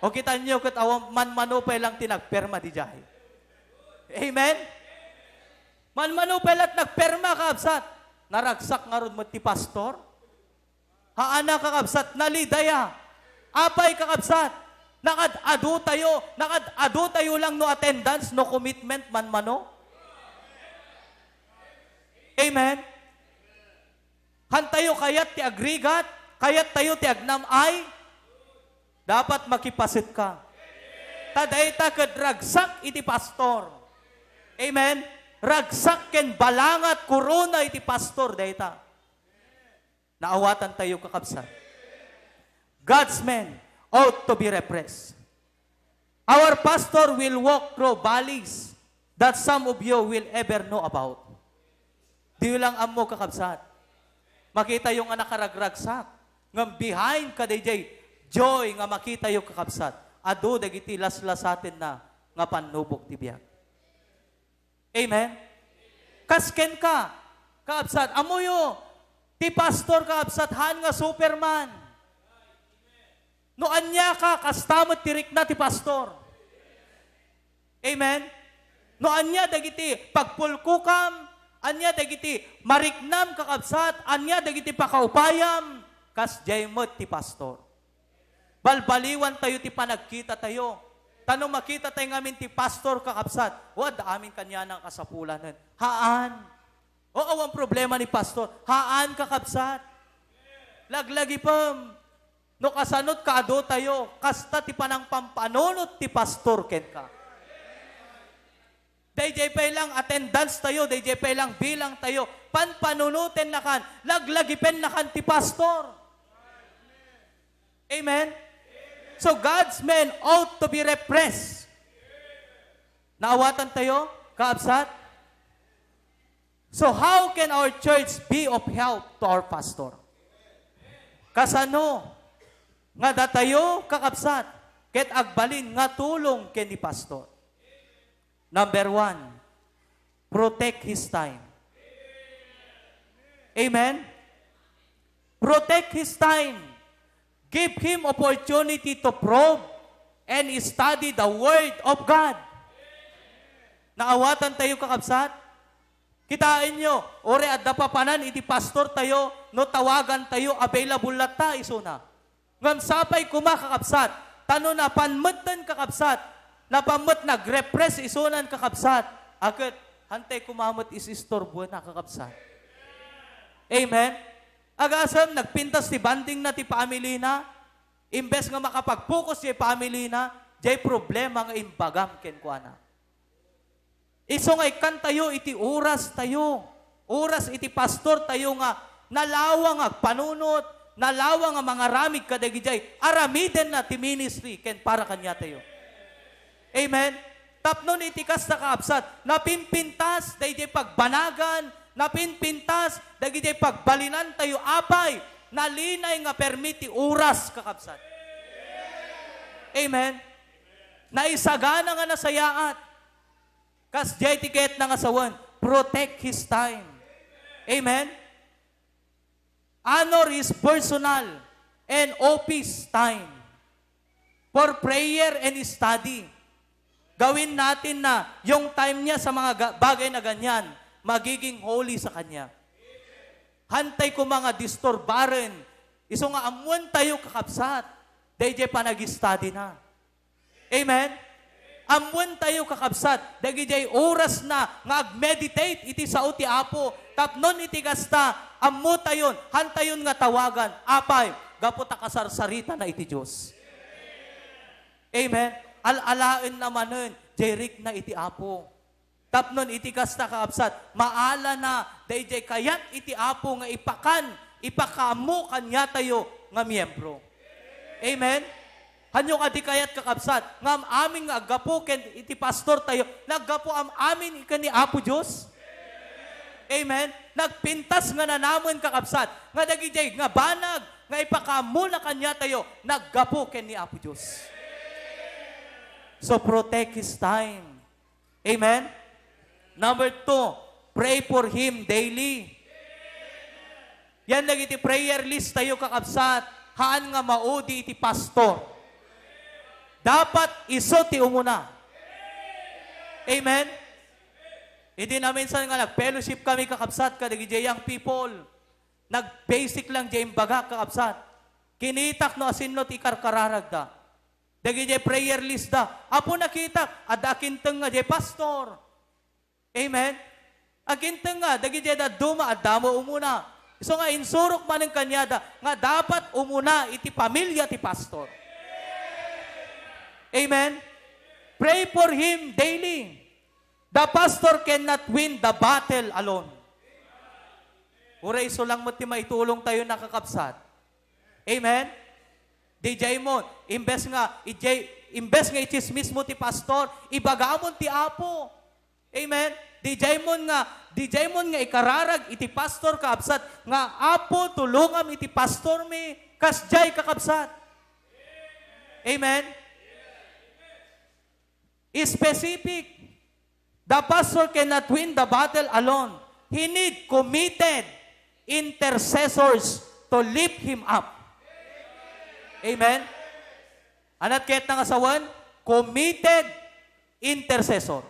O kitanyo ket awan manmano pay lang ti nagperma didiay. Amen? Manmano pay la't nagperma, kakabsat. Naragsak ngarud met ti pastor. Haana, kakabsat, nalidaya. Apay, kakabsat? Nakad-ado tayo, nakad-ado tayo lang no attendance, no commitment, manmano. Amen? Hantayo kayat ti agrigat, kayat tayo ti agnam-ay, dapat makipaset ka. Ta dayta ket ragsak iti pastor. Amen? Ragsak ken balangat korona iti pastor dayta. Naawatan tayo, kakabsat. God's men ought to be repressed. Our pastor will walk through valleys that some of you will ever know about. Di lang ammo, kakabsat. Makita yo nga nakaragragsak. Ngem behind kadaydiay joy nga makita yo, kakabsat, adu dagiti laslasatenna nga pannubok ti biag. Amen? Kas kenka, kakabsat, ammoyo, ti pastor, kakabsat, haan nga Superman. No ania ka, kasta met ti rikna ti pastor. Amen? No ania dagiti pagpulkokam, ania dagiti mariknam, kakabsat, ania dagiti pakaupayam, kasdiay met ti pastor. Balbaliwan tayo ti panagkita tayo. Ta no makita tayo ngamin ti pastor, kakabsat, o, adda amin kaniana nga kasapulanen. Haan. O, awan problema ni pastor. Haan, kakabsat. Laglagipem. No kasanot kaadu tayo, kasta ti panangpampanunot ti pastor kenka. Daydiay pay lang attendance tayo, daydiay pay lang bilang tayo, panpanunotennakan, laglagipennakan ti pastor. Amen? So God's men ought to be repressed. Naawatan tayo, kaabsat? So how can our church be of help to our pastor? Kasano nga datayo, kakabsat, ket agbalin nga tulong ken ni pastor? Number one, protect his time. Amen? Protect his time. Give him opportunity to probe and study the Word of God. Naawatan tayo, kakabsat? Kitaenyo, uray adda papanan iti pastor tayo, no tawagan tayo, available latta isuna. Ngem sapay koma, kakabsat, ta no napan metten, kakabsat, napan met nagrepress isunan, kakabsat, a ket hantay koma met isistorbuenna, kakabsat. Amen? Agasem, nagpintas ti bondingna ti familina, imbes nga makapag-focus ti familina, diay problema nga imbagam kenkuana. Isu nga ikkantayo iti oras tayo, oras iti pastor tayo nga nalawang agpanunot, nalawang nga mangaramid kadagijay aramidenna ti ministry ken para kaniatayo. Amen? Tapno iti kasta, kakabsat, napinpintas daydiay pagbanagan, napinpintas dagiti pagbalinan tayo, apay, nalinay nga permi ti oras, kakabsat. Amen. Naisagana nga nasayaat. Kasdiay ti kayatna nga sawen, protect his time. Amen? Honor his personal and office time for prayer and study. Gawin natin na yung time niya sa mga ga-, bagay na ganyan, magiging holy sa kanya. Hantay ko mga disturbaran, isu nga ammoen tayo, kakabsat, daydiay panag-study na. Amen? Ammoen tayo, kakabsat, dagidiay oras na nga ag-meditate iti sao ti Apo, tapnon iti kasta, ammo tayon, hantayon nga tawagan, apay, gapu ta kasarsarita na iti Dios. Amen? Al-alaen na manen, diay rikna iti Apo. Tapnon iti kasta, kakabsat, maalana daydiay kayat iti Apo nga ipakan, ipakaammo kaniatayo nga miyembro. Amen? Hanyo kadi kayat, kakabsat, nga am-amin nga aggapu ken iti pastor tayo, naggapu am-amin ken ni Apo Dios? Amen? Nagpintas nga nanamen, kakabsat, nga dagidiay nga banag nga ipakaammo na kaniatayo, naggapu ken ni Apo Dios. So protect his time. Amen? Number two, pray for him daily. Yan dagiti prayer list tayo, kakabsat. Haan nga maudi iti pastor. Dapat isu ti umuna. Amen? Idi naminsan nga nag-fellowship kami, kakabsat, kadagiti young people, nag-basic lang diay imbagak, kakabsat. Kinitak no asinno ti ikarkararagda. Dagidiay prayer list da. Apo, nakitak, adda akinteng nga diay pastor. Amen? Akinteng nga, dagidiay dadduma, adda met umuna. Isu nga insurok manen kaniada nga dapat umuna iti pamilya ti pastor. Amen? Pray for him daily. The pastor cannot win the battle alone. Uray isu lang met ti maitulong tayo, nakakabsat. Amen? Didiay mo, imbes nga, idiay, imbes nga itsismis mo ti pastor, ibagamon ti Apo. Amen? Didiay mo nga, didiay mo nga ikararag iti pastor, kakabsat, nga, "Apo, tulongam iti pastor mi." Kasdiay, kakabsat. Amen? Specific. The pastor cannot win the battle alone. He need committed intercessors to lift him up. Amen? Anat kayat na nga sawen? Committed intercessor.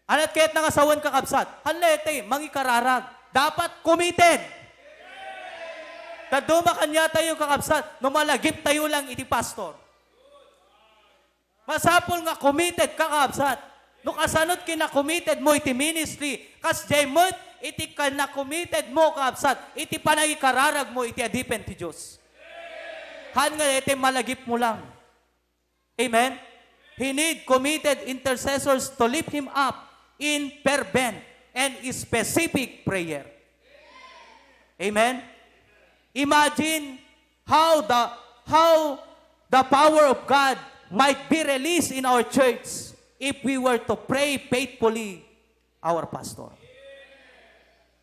Anat kayat na nga sawen, kakabsat? Hanlete, mangikararag. Dapat committed. Dadduma kaniatayo, kakabsat, no malagip tayo lang iti pastor. Masapul nga committed ka, kakabsat. No kasanot kina-committed mo iti ministry, kasdiay met iti kina-committed mo, kakabsat, iti panangikararag mo iti adipen ti Dios. Haan nga iti malagip mo lang. Amen? He need committed intercessors to lift him up in fervent and specific prayer. Amen? Imagine how the, how the power of God might be released in our church if we were to pray faithfully our pastor.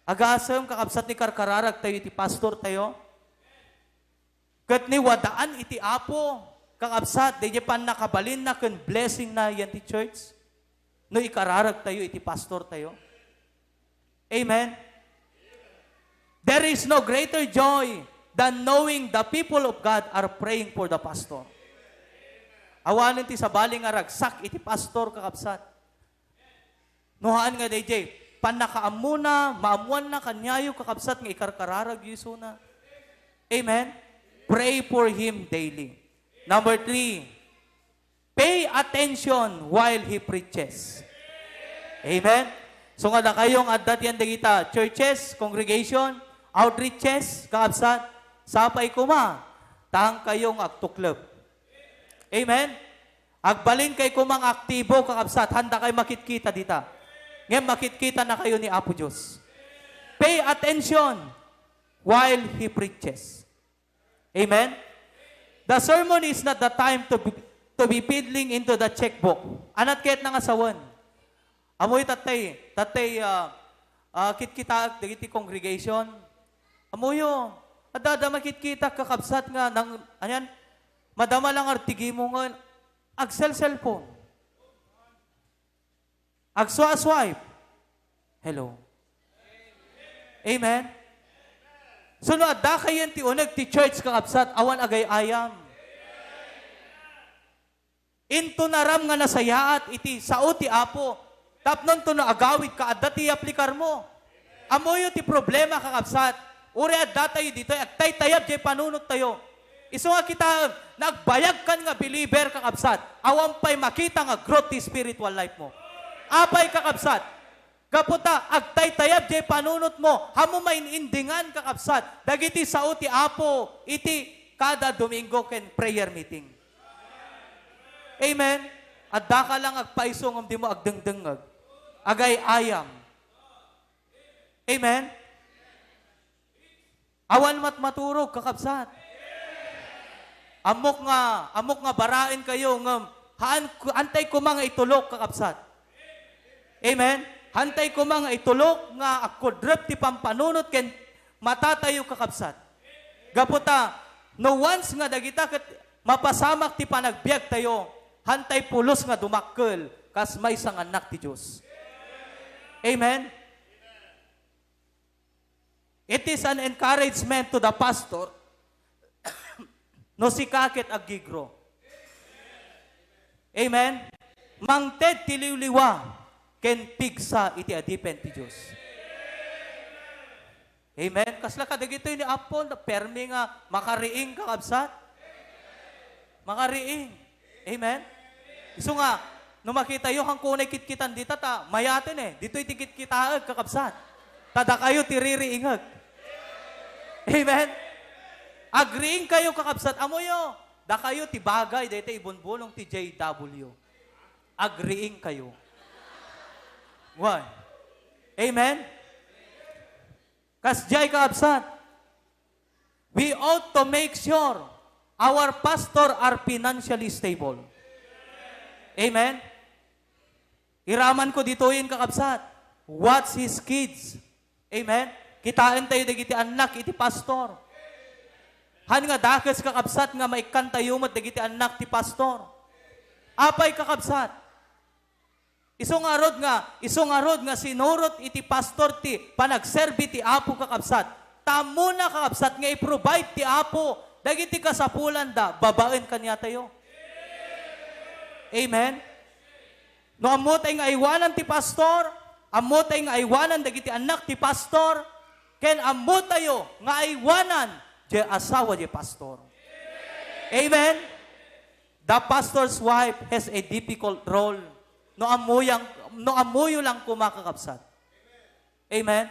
Agasem, kakabsat, ni karkararag tayo iti pastor tayo. Ket ni wadaan iti Apo, kakabsat, daydiay pannakabalinna ken blessingna yan ti church no ikararag tayo iti pastor tayo. Amen? There is no greater joy than knowing the people of God are praying for the pastor. Awanen ti sabali nga ragsak iti pastor, kakabsat. No haan nga daydiay, pannakaammona, maammoanna kaniayo, kakabsat, nga ikarkararagyo isuna. Amen? Pray for him daily. Number three, pay attention while he preaches. Amen? So nga dakayo nga adda ti yan dagita churches, congregation, outreaches, kakabsat, sapay koma, taang kayo nga agtukleb. Amen? Agbalin kay koma nga aktibo, kakabsat, handa kay makitkita dita. Ngem makitkita na kayo ni Apo Dios. Pay attention while he preaches. Amen? The sermon is not the time to be, to be fiddling into the checkbook. Anat ket nga sawen. Ammoyo tatay, tatay, ah, ah, kitkitaek dagiti congregation. Ammoyo, adda, adda makitkitak kakabsat nga nang, anian, madama lang artigimo nga agselselpon. Agswa-swipe. Hello. Amen? So, no adda kayen ti uneg ti church, kakabsat, awan agay-ayam. Intonaram nga nasayaat iti sao ti Apo. Tapno no agawidka, adda ti aplikarmo. Ammoyo ti problema, kakabsat. Uray adda tayo ditoy, agtaytayab jay panunot tayo. Isu nga kitaem, nagbayag kan nga believer, kakabsat. Awan pay makita nga growth ti spiritual life mo. Apay, kakabsat? Gapu ta agtaytayab jay panunot mo, ammo main-indingan, kakabsat, dagiti sao ti Apo iti kada Domingo ken prayer meeting. Amen? Adda ka lang agpaiso ngem dimo agdengdengngeg. Agay-ayam. Amen? Awan met maturog, kakabsat. Ammok nga, ammok nga baraen kayo, ngem haan, haantay koma nga itulok, kakabsat. Amen? Haantay koma nga itulok nga agkudrep ti pampanunot ken matatayo, kakabsat. Gapu ta, no once nga dagita ket mapasamak ti panagbiag tayo, haantay pulos nga dumakkel kas maysa nga annak ti Dios. Amen? It is an encouragement to the pastor no sika ket aggi-grow. Amen? Mangted ti liwliwa ken pigsa iti adipen ti Dios. Amen? Kasla kadagitoy ni Apple, permi nga makariing, kakabsat. Makariing. Amen? Isu nga, no makitayo, haanko nga kitkitan dita, ta mayaten eh. Ditoy ti kitkitaek, kakabsat. Ta dakayo ti ririingek. Amen? Agriing kayo, kakabsat. Ammoyo, dakayo ti bagay, dayta ibunbunong ti J W. Agriing kayo. Why? Amen? Kasdiay, kakabsat, we ought to make sure our pastor are financially stable. Amen? Iramanko ditoyen, kakabsat. Watch his kids. Amen? Kitaentayo dagiti annak iti pastor. Haan nga dakes, kakabsat, nga maikkantayo met dagiti annak ti pastor. Apay, kakabsat? Isu ngarud nga, isu ngarud nga sinurot iti pastor ti panagserbi ti Apo, kakabsat. Ta ammona, kakabsat, nga i-provide ti Apo dagiti kasapulanda babaen kaniatayo. Amen? No ammotay nga aywanan ti pastor, ammotay nga aywanan dagiti annak ti pastor, ken ammotayo nga aywanan ti asawa ti pastor. Amen? The pastor's wife has a difficult role. No ammoyang, no ammoyo lang koma, kakabsat. Amen?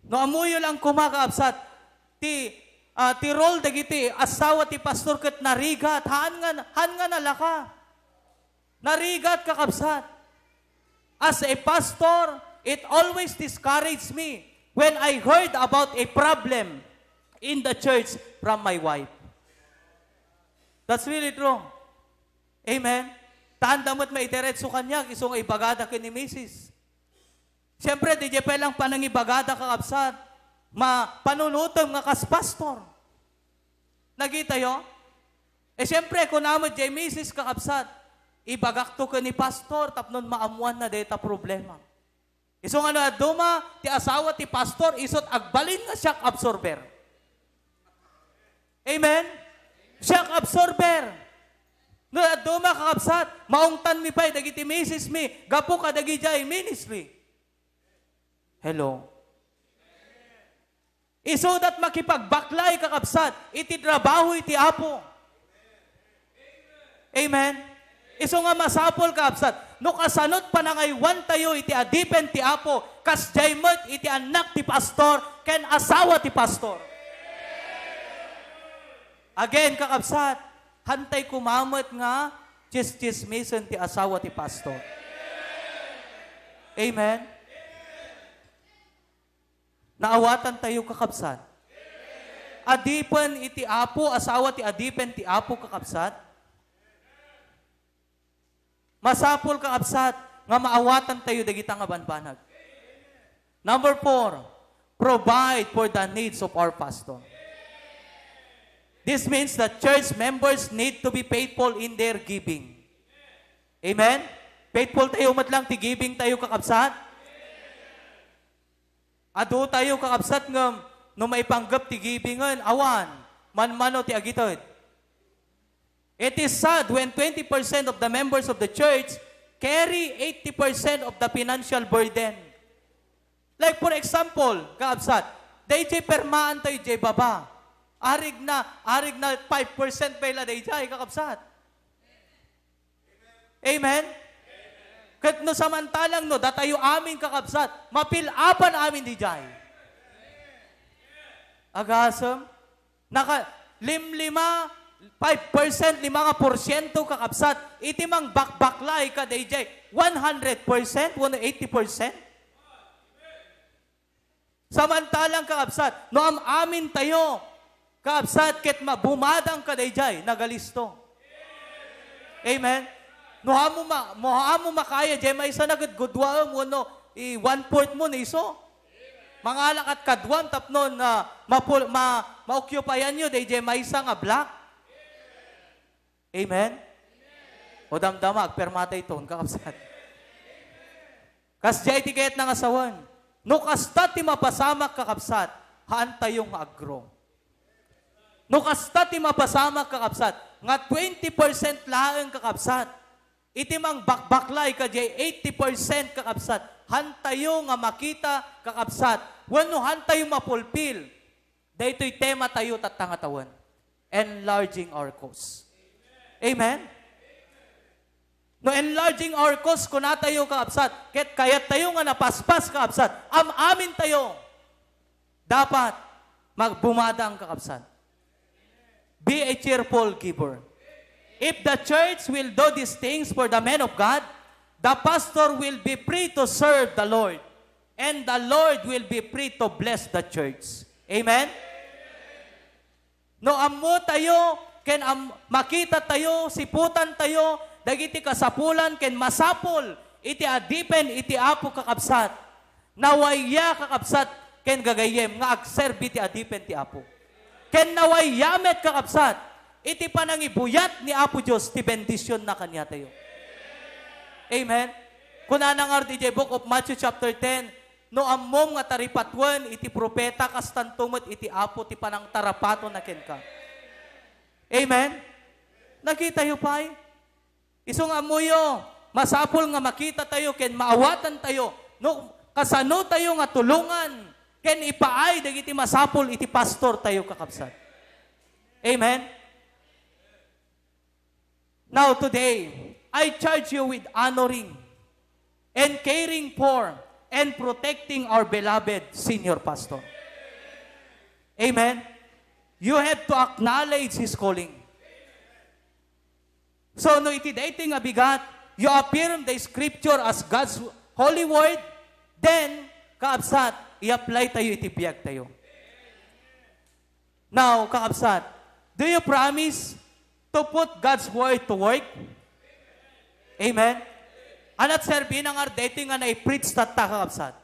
No ammoyo lang koma, kakabsat, ti, ah, ti role dagiti asawa ti pastor ket narigat, haan nga, haan nga nalaka. Narigat, kakabsat. As a pastor, it always discouraged me when I heard about a problem in the church from my wife. That's really true. Amen? Taanda met maidiretso kaniak, isu nga ibagada ken ni misis. Siyempre, di jay pay lang panangibagada, kakabsat, ma-, panunotem nga kas pastor. Nagitayo? E, siyempre, kuna met jay misis, kakabsat, ibagakto ken ni pastor tapno maammoanna dayta problema. Isu nga no adduma ti asawa ti pastor, isut' agbalin nga shock absorber. Amen? Shock absorber. No adduma, kakabsat, maungtanmi pay dagiti misismi gapu kadagidiay ministry. Hello? Isudat makipagbaklay, kakabsat, iti trabaho iti Apo. Amen? Isu nga masapul, kakabsat, no kasanot panangaywantayo iti adipen ti Apo, kasdiay met iti annak ti pastor ken asawa ti pastor. Again, kakabsat, haantay koma met nga tsistsismisen ti asawa ti pastor. Amen? Naawatantayo, kakabsat. Adipen iti Apo, asawa ti adipen ti Apo, kakabsat. Masapul, kakabsat, nga maawatantayo dagita nga banbanag. Number four, provide for the needs of our pastor. This means that church members need to be faithful in their giving. Amen? Faithful tayo met lang ti giving tayo, kakabsat. Adu tayo, kakabsat, ngem no maipanggep ti givingen, awan, manmano ti agited. It is sad when twenty percent of the members of the church carry eighty percent of the financial burden. Like, for example, kakabsat, dayjay permaan tayo jay baba. Arig na, arig na five percent pay la dayjay, kakabsat. Amen? Ket no samantalang no, datayo amin, kakabsat, mapilapan amin dayjay. Agasem, naka, limlima, five percent, lima nga porsyento, kakabsat, iti mangbakbaklay ka dayjay, one hundred percent, wenno eighty percent. Samantalang, kakabsat, no am-amin tayo, kakabsat, ket ma-, bumadang ka dayjay, nagalisto. Amen? No amo ma-, no amo makaya, jay maysa na ket guduaem, wenno i one-fourth mo, isu. Mangalakat kaduam tapno na mapul-, ma-, maokupayanyo dayjay maysa nga block. Amen? O damdama, agpermatay ton, kakabsat. Kasdiay ti kayatna nga sawen. No kasta ti mapasamak, kakabsat, haantayo nga aggrow. No kasta ti mapasamak, kakabsat, nga twenty percent laeng, kakabsat, iti mangbakbaklay ka jay eighty percent, kakabsat, haantayo nga makita, kakabsat, wenno haantayo mapulpil. Daytoy tema tayo tatta nga tawen, enlarging our cause. Amen? No enlarging our cause, kunatayo, kakabsat, ket kayattayo nga napaspas, kakabsat, am-amin tayo. Dapat magbumadang, kakabsat. Be a cheerful giver. If the church will do these things for the man of God, the pastor will be free to serve the Lord, and the Lord will be free to bless the church. Amen? No ammo tayo, ken am-, makita tayo, siputan tayo, dagiti kasapulan ken masapul iti adipen iti Apo, kakabsat. Nawaya, kakabsat, ken gagayyem nga agserbi ti adipen ti Apo. Ken nawaya met, kakabsat, iti panangibuyat ni Apo Dios ti bendisionna kaniatayo. Amen? Kunana ngarud idiay Book of Matthew chapter ten, "No ammom nga taripatuen iti profeta, kastanto met iti Apo ti panangtarapatonna kenka." Amen? Nakitayo pay? Isu nga ammoyo, masapul nga makita tayo ken maawatan tayo no kasano tayo nga tulongan ken ipaay dagiti masapul iti pastor tayo, kakabsat. Amen? Now today, I charge you with honoring and caring for and protecting our beloved senior pastor. Amen? You have to acknowledge his calling. So, no iti daytoy nga bigat, you affirm the scripture as God's holy word, then, kaabsat, i-apply tayo iti biag tayo. Now, kaabsat, do you promise to put God's word to work? Amen? Anat serbi na nga daytoy nga nai-preach tatta, kaabsat?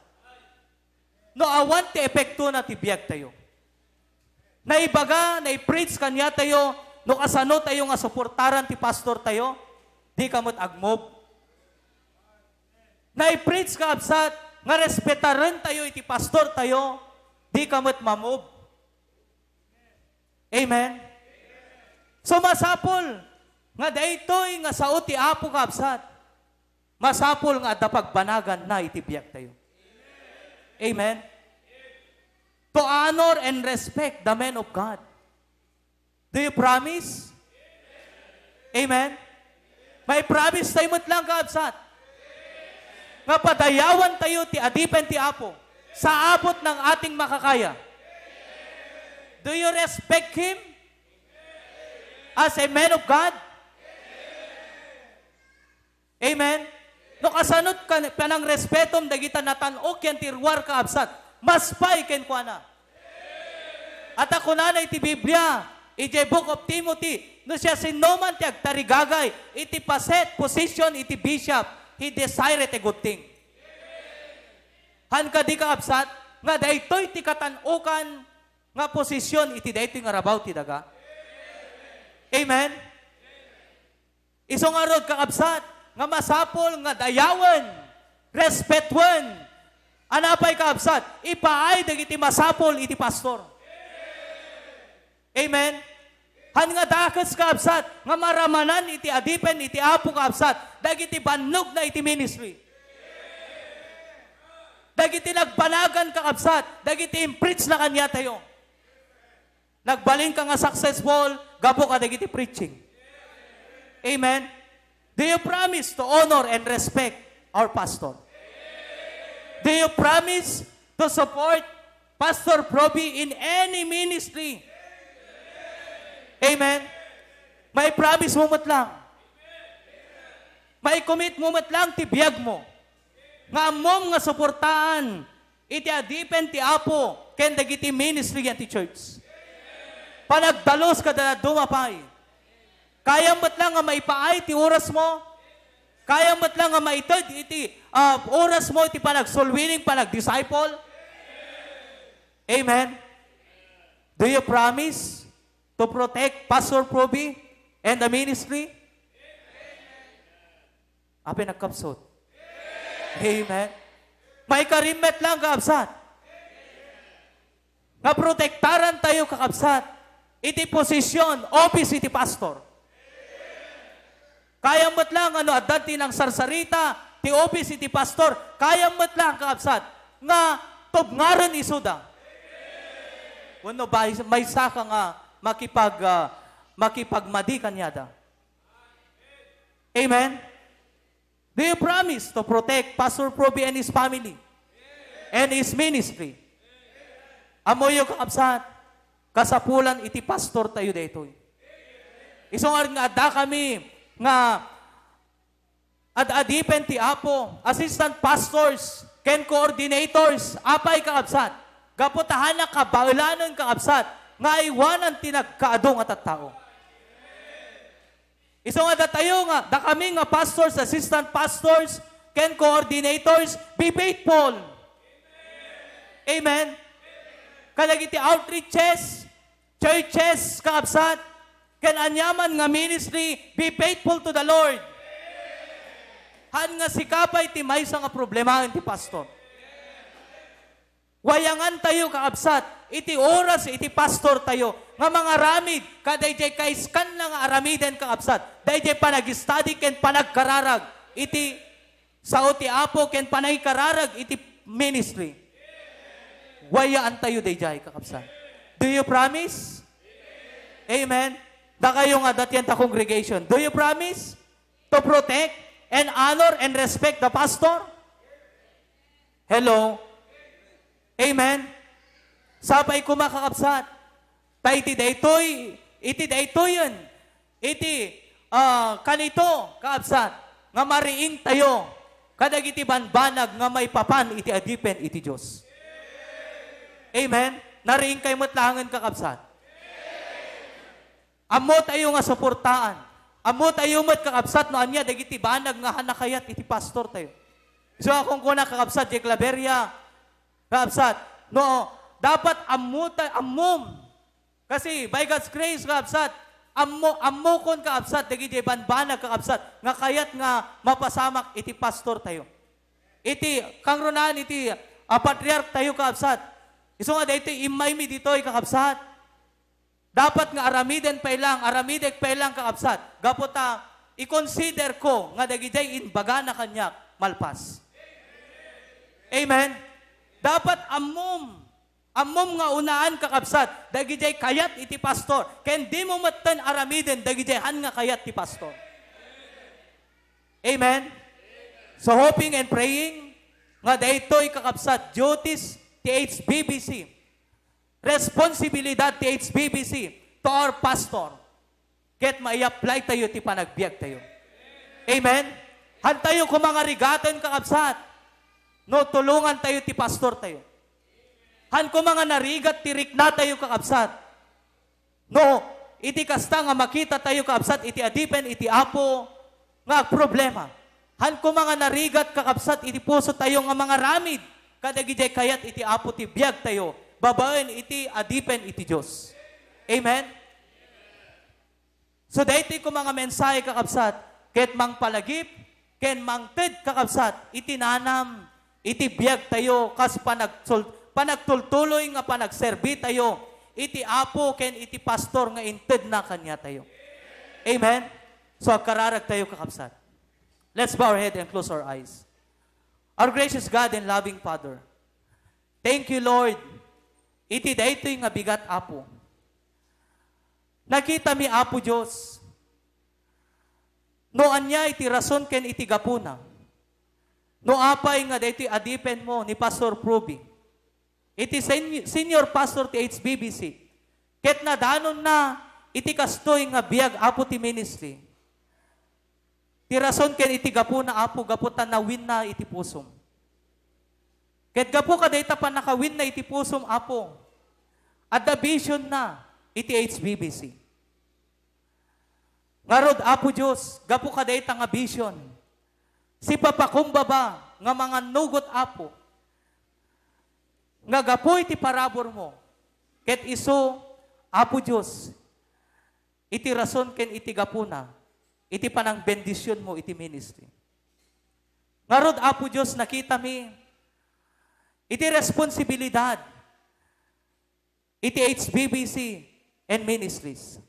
No awan ti epektona ti biag tayo. Naibaga, nai-preach kaniatayo, no kasano tayo nga suportaran ti pastor tayo, di ka met agmove. Nai-preach, kaabsat, nga respetaren tayo iti pastor tayo, di ka met mamove. Amen? So, masapul nga daytoy nga sao ti Apo, kaabsat, masapul nga adda pagbanaganna iti biag tayo. Amen? To honor and respect the men of God. Do you promise? Amen? May promise tayo met lang, kaabsat, nga padayawan tayo ti adipen ti Apo sa abot ng ating makakaya. Do you respect Him as a man of God? Amen? No kasano ka, panangrespetom dagita natan-ok yan ti ruar, kaabsat, mas pay kenkuana. At a kunana iti Biblia, Idiay Book of Timothy, no siasinoman ti agtarigagay iti paset, position iti bishop, he desireth a good thing. Han kadi, kakabsat, nga daytoy ti katan-okan nga posisyon iti daytoy nga rabaw ti daga. Amen? Isu ngarud, kakabsat, nga masapul nga dayawen, respetuen. Ania pay, kakabsat? Ipaay dagiti masapul iti pastor. Amen? Han nga dakes, kakabsat, nga maramanan iti adipen iti Apo, kakabsat, dagiti bannogna iti ministry. Dagiti nagbanagan, kakabsat, dagiti impreach na kaniatayo. Nagbalinka nga successful gapu kadagiti preaching. Amen? Do you promise to honor and respect our pastor? Do you promise to support Pastor Proby in any ministry? Amen? May promise mo met lang. May commit mo met lang ti biag mo. Nga ammom nga suportaan iti adipen ti Apo ken dagiti ministry ti church. Panagdalus kada dadduma pay. Kayam met lang nga maipaay ti oras mo. Kayam met lang nga maited iti, ah, oras mo iti panagsoul winning, panagdisciple. Amen. Do you promise to protect Pastor Proby and the ministry? Apay nagkapsut? Amen. Maikarim met lang, kakabsat, nga protektaran tayo, kakabsat, iti posisyon, office iti pastor. Kayam met lang, ano, adda ti nangsarsarita ti office iti pastor. Kayam met lang, kakabsat, nga tubngaren isuda. Wenno bay-, maysa ka nga makipag-, ah, makipagmadi kaniada. Amen? Do you promise to protect Pastor Proby and his family and his ministry? Ammoyo, kakabsat, kasapulan iti pastor tayo daytoy. Isu ngarud nga adda kami nga ad-adipen ti Apo, assistant pastors, ken coordinators, apay, kakabsat, gapu ta hanna kabaelanen, kakabsat, nga aywanan ti nagkaadu nga tattao. Isu nga datayo nga, dakami nga pastors, assistant pastors, ken coordinators, be faithful. Amen. Kadagiti outreaches, churches, kakabsat, ken aniaman nga ministry, be faithful to the Lord. Han nga sika pay ti maysa nga problemaen ti pastor. Wayangan tayo, kakabsat, iti oras iti pastor tayo nga mangaramid kadaydiay kaiskanna nga aramiden, kakabsat, daydiay panag-study ken panagkararag iti sao ti Apo ken panangikararag iti ministry. Wayaan tayo daydiay, kakabsat. Do you promise? Amen. Dakayo nga adda ti anta congregation, do you promise to protect and honor and respect the pastor? Hello? Amen? Sapay koma, kakabsat. Ta iti daytoy, iti daytoyen, iti, ah, kanito, kakabsat, nga mariing tayo kadagiti banbanag nga maipapan iti adipen iti Dios. Amen? Nariing kayo met laengen, kakabsat. Ammo tayo nga suportaan. Ammo tayo met, kakabsat, no ania dagiti banag nga hanna kayat iti pastor tayo. So, akong kuna, kakabsat, diay Claveria, kakabsat, no, dapat ammo ta-, ammom. Kasi, by God's grace, kakabsat, ammo, ammokon, kakabsat, dagiti banbanag, kakabsat, nga kayat nga mapasamak iti pastor tayo. Iti, kangrunaan iti, ah, patriarch tayo, kakabsat. Isu nga daytoy, immaymi ditoy, kakabsat. Dapat nga aramiden pay lang, aramidek pay lang, kakabsat. Gapu ta, i-consider ko nga dagidiay imbagana kaniak, malpas. Amen? Dapat ammom, ammom nga unaan, kakabsat, dagidiay kayat iti pastor, ken dimo metten aramiden dagidiay han nga kayat ti pastor. Amen? So, hoping and praying nga daytoy, kakabsat, duties ti H B B C. Responsibilidad ti H B B C to our pastor, ket mai-apply tayo ti panagbiag tayo. Amen? Han tayo koma nga rigaten, kakabsat, no tulongan tayo ti pastor tayo. Han koma nga narigat ti rikna tayo, kakabsat, no Iti kasta nga makita tayo, kakabsat, iti adipen iti Apo nga agproblema. Han koma nga narigat, kakabsat, iti puso tayo nga mangaramid kadagiti kayat iti Apo ti biag tayo, babaen iti adipen iti Dios. Amen? So, daytoy koma nga mensahe, kakabsat, ket mangpalagip ken mangted, kakabsat, iti nanam iti biag tayo kas panagtul-, panagtultuloy nga panagserbi tayo iti Apo ken iti pastor nga intedna kaniatayo. Amen? So, agkararag tayo, kakabsat. Let's bow our head and close our eyes. Our gracious God and loving Father, thank you, Lord, iti daytoy nga bigat, Apo. Nakitami, Apo Dios, no ania iti rason ken iti gapuna, no apay nga daytoy adipenmo ni Pastor Proby, iti sen-, senior pastor ti H B B C, ket nadanonna iti kastoy nga biag, Apo, ti ministry. Ti rason ken iti gapuna, Apo, gapu ta nawinna iti pusom. Ket gapu kadayta pannakawinna iti pusom, Apo, adda visionna iti H B B C. Ngarud, Apo Dios, gapu kadayta nga vision, sipapakumbaba nga mangannugot, Apo, nga gapu iti paraburmo, ket isu, Apo Dios, iti rason ken iti gapuna, iti panangbendisionmo iti ministry. Ngarud, Apo Dios, nakitami iti responsibilidad iti H B B C and ministries.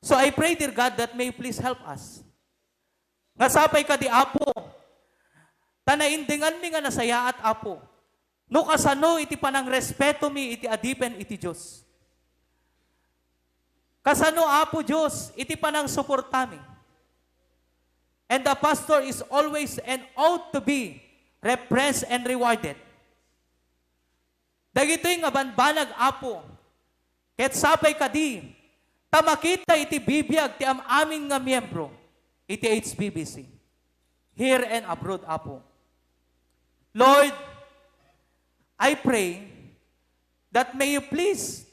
So I pray, dear God, that may you please help us. Nga sapay kadi, Apo, ta naindinganmi nga nasayaat, Apo, no kasano iti panangrespetomi iti adipen iti Dios. Kasano, Apo Dios, iti panangsuportami. And the pastor is always and ought to be repressed and rewarded. Dagitoy nga banbanag, Apo, ket sapay kadi ta makita iti bibiag ti am-amin nga miyembro iti H B B C, here and abroad, Apo. Lord, I pray that may you please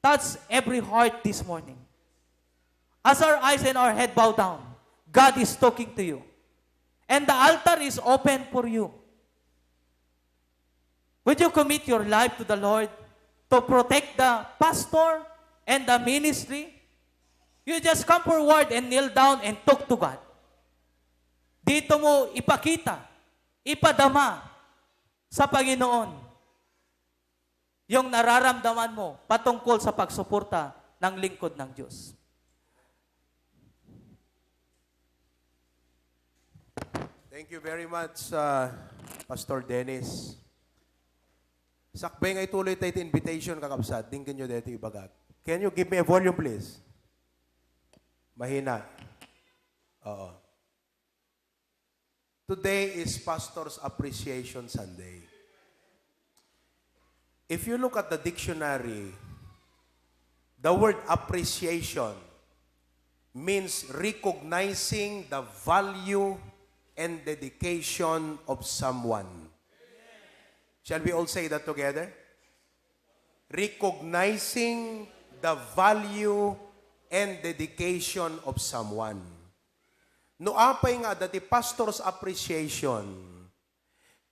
touch every heart this morning. As our eyes and our head bow down, God is talking to you. And the altar is open for you. Would you commit your life to the Lord to protect the pastor and the ministry? You just come forward and kneel down and talk to God. Dito mo ipakita, ipadama sa Panginoon yung nararamdaman mo patungkol sa pagsuporta ng lingkod ng Diyos. Thank you very much, uh, Pastor Dennis. Sakbay nga ituloy tayo ti invitation, kakabsat, dinggen yo daytoy ibagak. Can you give me a volume, please? Mahina. Oo. Today is Pastor's Appreciation Sunday. If you look at the dictionary, the word appreciation means recognizing the value and dedication of someone. Shall we all say that together? Recognizing the value and dedication of someone. No apay nga adda ti pastor's appreciation,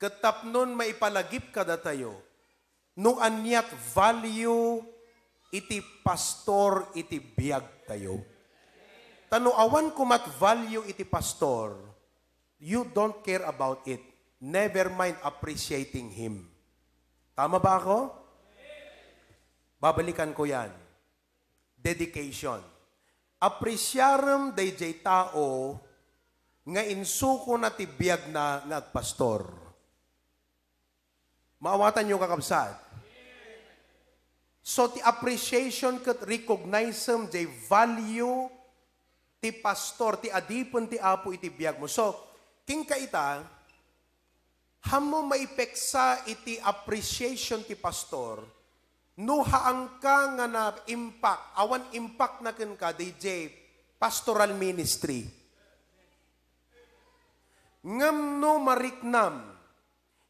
ket tapnon maipalagip kadatayo no aniat value iti pastor iti biagtayo. Ta no awan komat value iti pastor, you don't care about it. Never mind appreciating him. Tama ba ako? Babalikan ko yan. Dedication. Apresiarem dayjay tao nga insukona ti biagna nga agpastor. Maawatanyo, kakabsat? So, ti appreciation ket recognizem jay value ti pastor, ti adipen ti Apo iti biagmo. So, kinka ita, hammo maipeksa iti appreciation ti pastor no haanka nga na-impact, awan impact na kenka dayjay pastoral ministry. Ngem no mariknam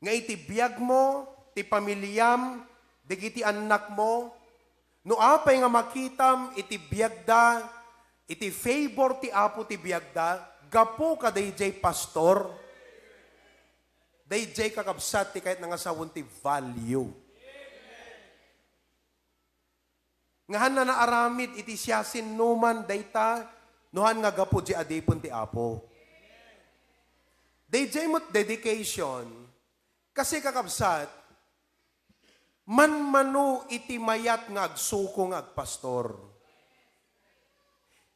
nga iti biagmo, ti pamiliam, dagiti annakmo, No apay nga makitam iti biagda, iti favor ti Apo ti biagda, gapu kadaydiay pastor, daydiay kakabsat ti kayatna nga sawen ti value. Nga hanna naaramid iti siasinoman dayta, no han nga gapu di adipen ti Apo. Daydiay met dedication, kasi kakabsat, manmano iti mayat nga agsuko nga agpastor.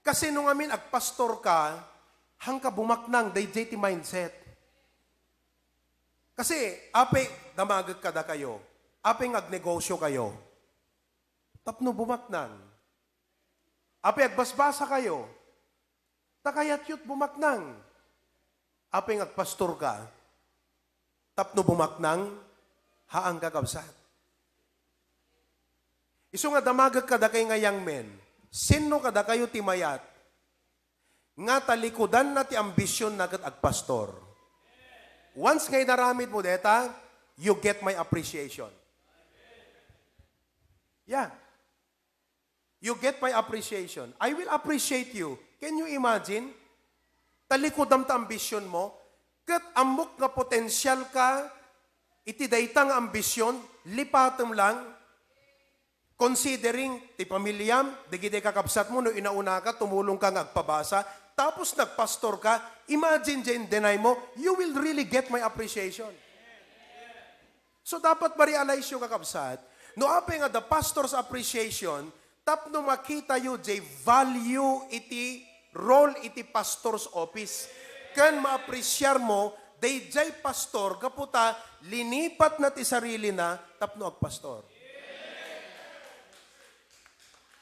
Kasi no ngamin agpastor ka, hangka bumaknang daydiay ti mindset. Kasi, apay, damagek kadakayo. Apay nga agnegosyo kayo. Tapno bumaknang. Apay agbasbasa kayo. Ta kayatyo't bumaknang. Apay nga agpastor ka. Tapno bumaknang, haan kakabsat. Isu nga damagek kadakay nga young men, sinno kadakayo ti mayat nga talikudanna ti ambisionna ket agpastor? Once nga inaramid mo deta, you get my appreciation. Yeah. You get my appreciation. I will appreciate you. Can you imagine? Talikudam ta ambition mo, ket ammok nga potensial ka iti dayta nga ambition, lipatem lang, considering ti pamiliam, dagiti kakabsat mo, no inauna ka, tumulong ka nga agpabasa, tapos nagpastor ka, imagine diay deny mo, you will really get my appreciation. So, dapat ma-realize yo, kakabsat, no apay nga the pastor's appreciation, tapno makitayo jay value iti role iti pastor's office. Ken maapresiar mo, dayjay pastor, gapu ta linipatna ti sarilina tapno agpastor.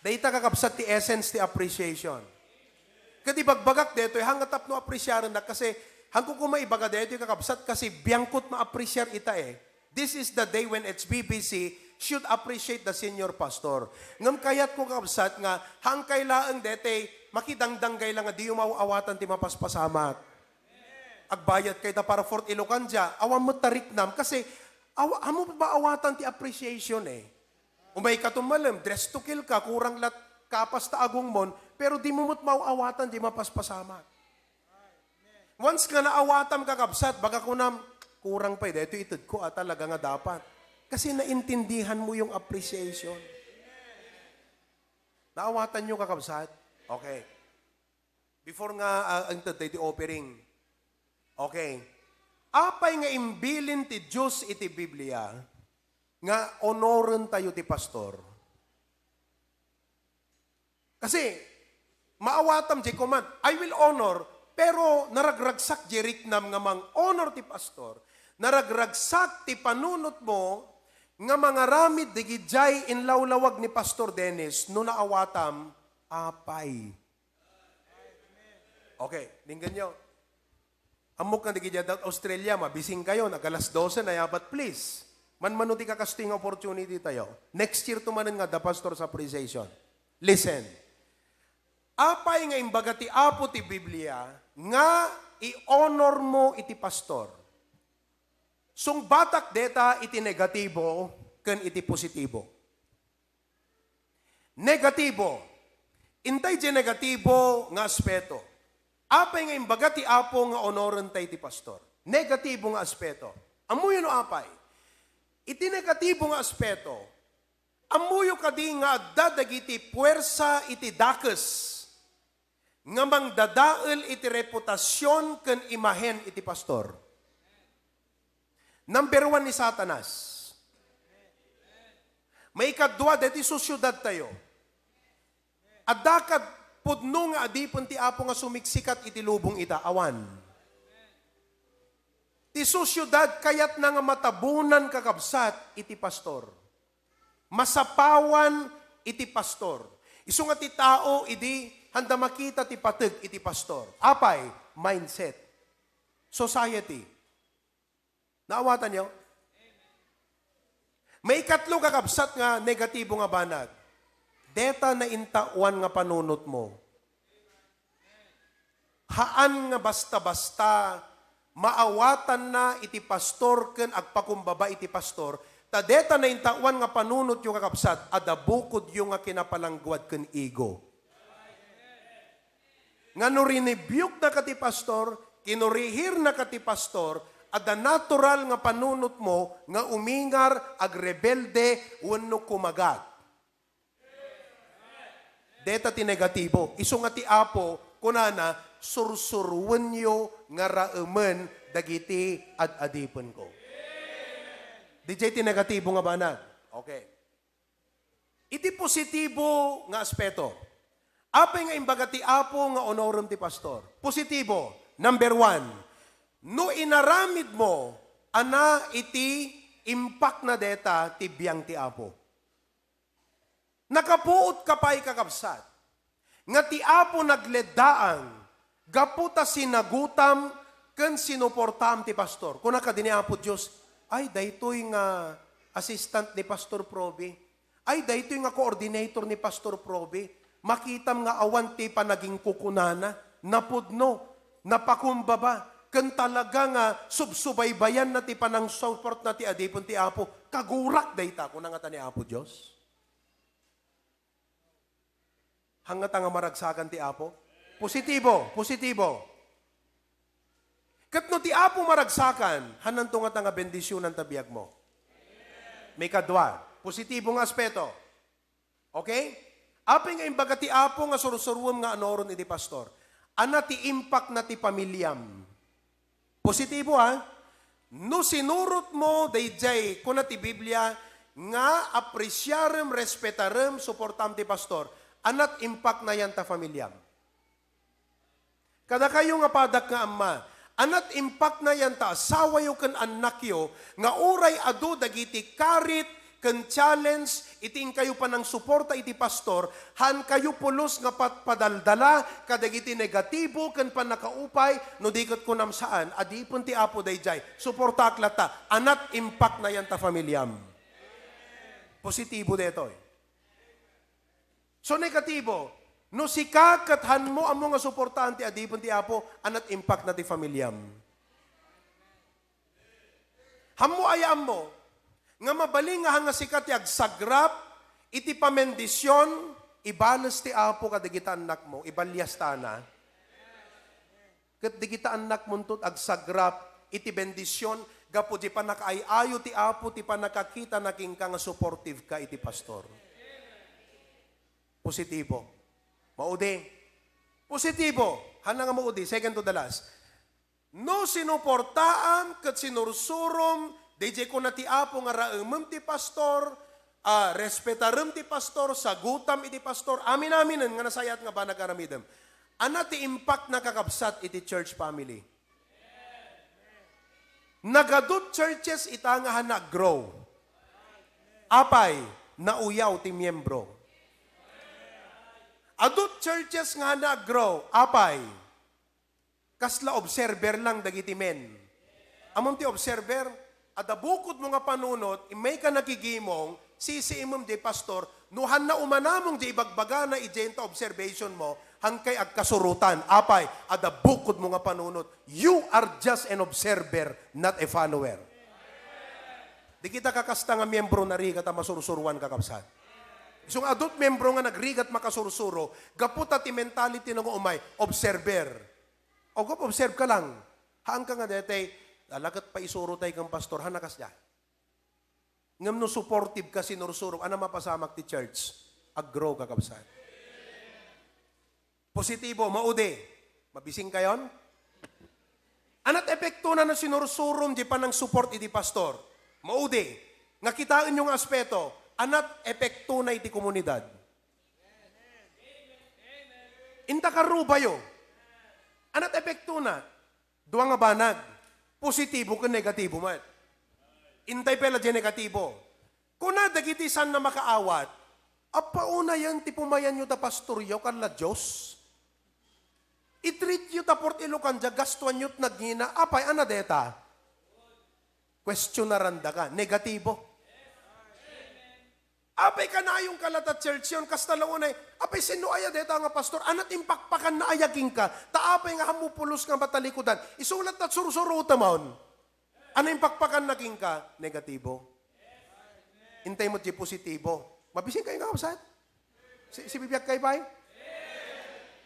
Dayta, kakabsat, ti essence ti appreciation. Ket ibagbagak daytoy, haan nga tapno apresiarennak, kasi haanko koma ibaga daytoy, kakabsat, kasi biangkot maapresiar ita, eh. This is the day when H B B C should appreciate the senior pastor. Ngem kayatko, kakabsat, nga haan kay laeng daytoy makidangdanggay la nga diyo maaw-awatan ti mapaspasamak. Agbayad kay ta para Fourth Ilocandia, awan met ta riknam, kasi aw-, ammo maawatan ti appreciation, eh. Umay ka tumalem, dress to kill ka, kurang lat kapas ta agongmon, pero dimo met maaw-awatan ti mapaspasamak. Once nga naawatam, kakabsat, baga kunam, kurang pay daytoy itedko a talaga nga dapat. Kasi naintindihan mo yung appreciation. Naawatan nyo, kakabsat? Okay. Before nga, ah, inted tayo ti offering. Okay. Apay nga imbilin ti Dios iti Biblia nga onoren tayo ti pastor? Kasi, maawatam jay command, "I will honor," pero naragragsak jay riknam nga mang-honor ti pastor, naragragsak ti panunot mo nga mangaramid digidiay inlawlawag ni Pastor Dennis no naawatam, apay. Okay, dinggan nyo. Ammok nga digidiay Australia, mabising kayo, nag alas dose na ya, but please, manmano ti kakastoy nga opportunity tayo. Next year to manen nga the pastor's appreciation. Listen. Apay nga imbaga ti Apo ti Biblia nga i-honor mo iti pastor? Sungbatak deta iti negatibo ken iti positibo. Negatibo. Intay jay negatibo nga aspeto. Apay nga imbaga ti Apo nga onoren tay ti pastor? Negatibo nga aspeto. Ammoyo no apay? Iti negatibo nga aspeto, ammoyo kadi nga adda dagiti puwersa iti dakes nga mangdadael iti reputasion ken imahen iti pastor? Number one ni Satanas. Maikadua, deti sosiedad tayo. Adda kad pudno nga adipen ti Apo nga sumiksikat iti lubong ita? Awan. Ti sosiedad kayatna nga matabunan, kakabsat, iti pastor. Masapawan iti pastor. Isu nga ti tao idi handa makita ti pateg iti pastor. Apay? Mindset. Society. Naawatan nyo? Maikatlo, kakabsat, nga negatibo nga banag. Deta naintawan nga panunot mo. Haan nga basta-basta maawatanna iti pastor ken agpakumbaba iti pastor, Ta deta naintawan nga panunotyo, kakabsat, adda bukodyo nga kinapalangguad ken ego. Nga no rinibuknaka ti pastor, kinurihirnaka ti pastor, adda natural nga panunotmo nga umingar, agrebelde, wenno kumagat. Deta ti negatibo. Isu nga ti Apo, kunana, "Sursuruenyo nga raemen dagiti ad-adipenko." Didiay ti negatibo nga banag. Okay. Iti positibo nga aspeto, apay nga imbaga ti Apo nga onorem ti pastor? Positibo, number one, no inaramidmo, ana iti impakna deta ti biang ti Apo. Nakapuotka pay, kakabsat, nga ti Apo nagleddaang gapu ta sinagutam ken sinuportaam ti pastor. Kuna kadi ni Apo Dios, "Ay, daytoy nga assistant ni Pastor Proby. Ay, daytoy nga coordinator ni Pastor Proby. Makitam nga awan ti panagingkukunana. Napudno, napakumbaba, ken talaga nga subsubaybayanna ti panangsuportna ti adipen ti Apo. Kagurak dayta," kuna ngata ni Apo Dios. Hangngata nga maragsakan ti Apo? Positibo, positibo. Ket no ti Apo maragsakan, hananto ngata nga bendisionan ta biagmo? Maikadua, positibo nga aspeto. Okay? Apay nga imbaga ti Apo nga sursuruem nga anoren iti pastor? Ana ti impakna ti pamiliam. Positibo, ha? No sinurotmo daydiay, kuna ti Biblia, nga apresiarem, respetarem, suportaam ti pastor, anat impakna yan ta familiam. Kadakayo nga padak nga amma, anat impakna yan ta asawayo ken annakyo nga uray adu dagiti karit ken challenge iti inkayo panangsuporta iti pastor, haankayo pulos nga patpadaldala kadagiti negatibo ken pannakaupay, no di ket kunam saan, adipen ti Apo daydiay, suportaak latta, anat impakna yan ta familiam. Positibo daytoy. So, negatibo, no sika ket hanmo ammo nga suportaan ti adipen ti Apo, anat impakna ti familiam. Hammo aya ammo nga mabalin nga hanga sika ti agsagrap iti pamendision, ibales ti Apo kadagita annakmo, ibaliastana. Ket dagita annakmonto agsagrap iti bendision gapu di pannakaay-ayo ti Apo ti pannakakitana kenka nga supportive ka iti pastor. Positibo. Maudi. Positibo. Hana nga maudi. Second to the last. No sinuportaam ket sinursurom, daydiay kuna ti Apo nga raemem ti pastor, a, respetarem ti pastor, sagutam iti pastor, amin-aminen nga nasayaat nga banag aramidem. Ana ti impakna, kakabsat, iti church family? Nagadut churches ita nga hana grow. Apay, nauyaw ti miyembro. Adut churches nga hana grow. Apay, kasla observer lang dagiti men. Ammom ti observer? Adda bukodmo nga panunot, immay ka nagigimong, sisiimem di pastor, no hanna umanamong di ibagbagana idiay ta observation mo, hankay agkasurotan. Apay, adda bukodmo nga panunot. You are just an observer, not a follower. Di kita kakasta nga miyembro narigat a masursuruan, kakabsat. Isu nga adut miyembro nga nagrigat makasursuro, gapu ta ti mentality na nga umay, observer. O, gop, observe ka lang. Haan ka nga detay, "Ala ket paisuro tay ken pastor, hana kasdiay." Ngem no supportive ka, sinursurom, ana mapasamak ti church? Aggrow, kakabsat. Positibo, maudi. Mabising kayon? Anat epektona no sinursurom di panang-support iti pastor? Maudi. Nga kitaenyo nga aspeto, anat epektona iti komunidad? Inta karubayo. Anat epektona? Dua nga banag, positibo ken negatibo met. Intay pay la diay negatibo. Kuna dagiti saan a makaawat, "Appaonayen ti pumayanyo ta pastoryo, kasla Dios. I-treatyo ta port Ilocandia, gastuanyo ti nagngina, apay, ana deta?" Questionarandaka. Negatibo. Apay, kanayonka la ta church yon, kasta la unay. Apay, sino aya deta nga pastor? Anat impakpakanna aya kenka? Ta apay nga hammo pulos nga matalikudan? Isulat ta sursurotem. Ano impakpakanna kenka? Negatibo. Intay met diay positibo. Mabisin kayo nga, kakabsat? Si, si bibiag kay bay?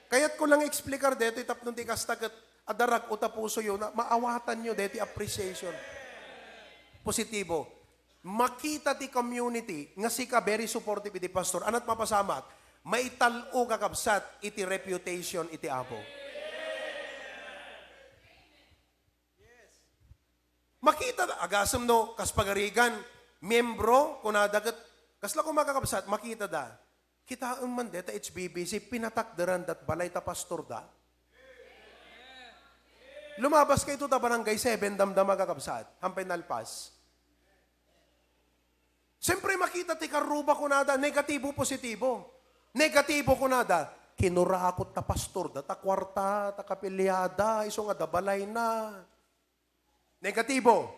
Kayat ko lang explicar dito, tapno ti kasta ket adda rag-o ta puso yo, na maawatan yo dito appreciation. Positibo. Makita ti community nga sika very supportive iti pastor. Anat mapasamak, maital-o kakabsat iti reputation iti Apo. Makita da, agasem no, kas pagarigan, miyembro, kunada ket, kasla koma kakabsat, makita da. Kitaem man deta H B B C, pinatakderan dat balay ta pastor da. Lumabas kayto ta barangay seven, damdama kakabsat, hampay nalpas. Siyempre, makita ti karruba kunada, negatibo, positibo. Negatibo kunada, kinurakot ta pastor da, ta kuarta, ta kapiliada, isu nga da balayna. Negatibo.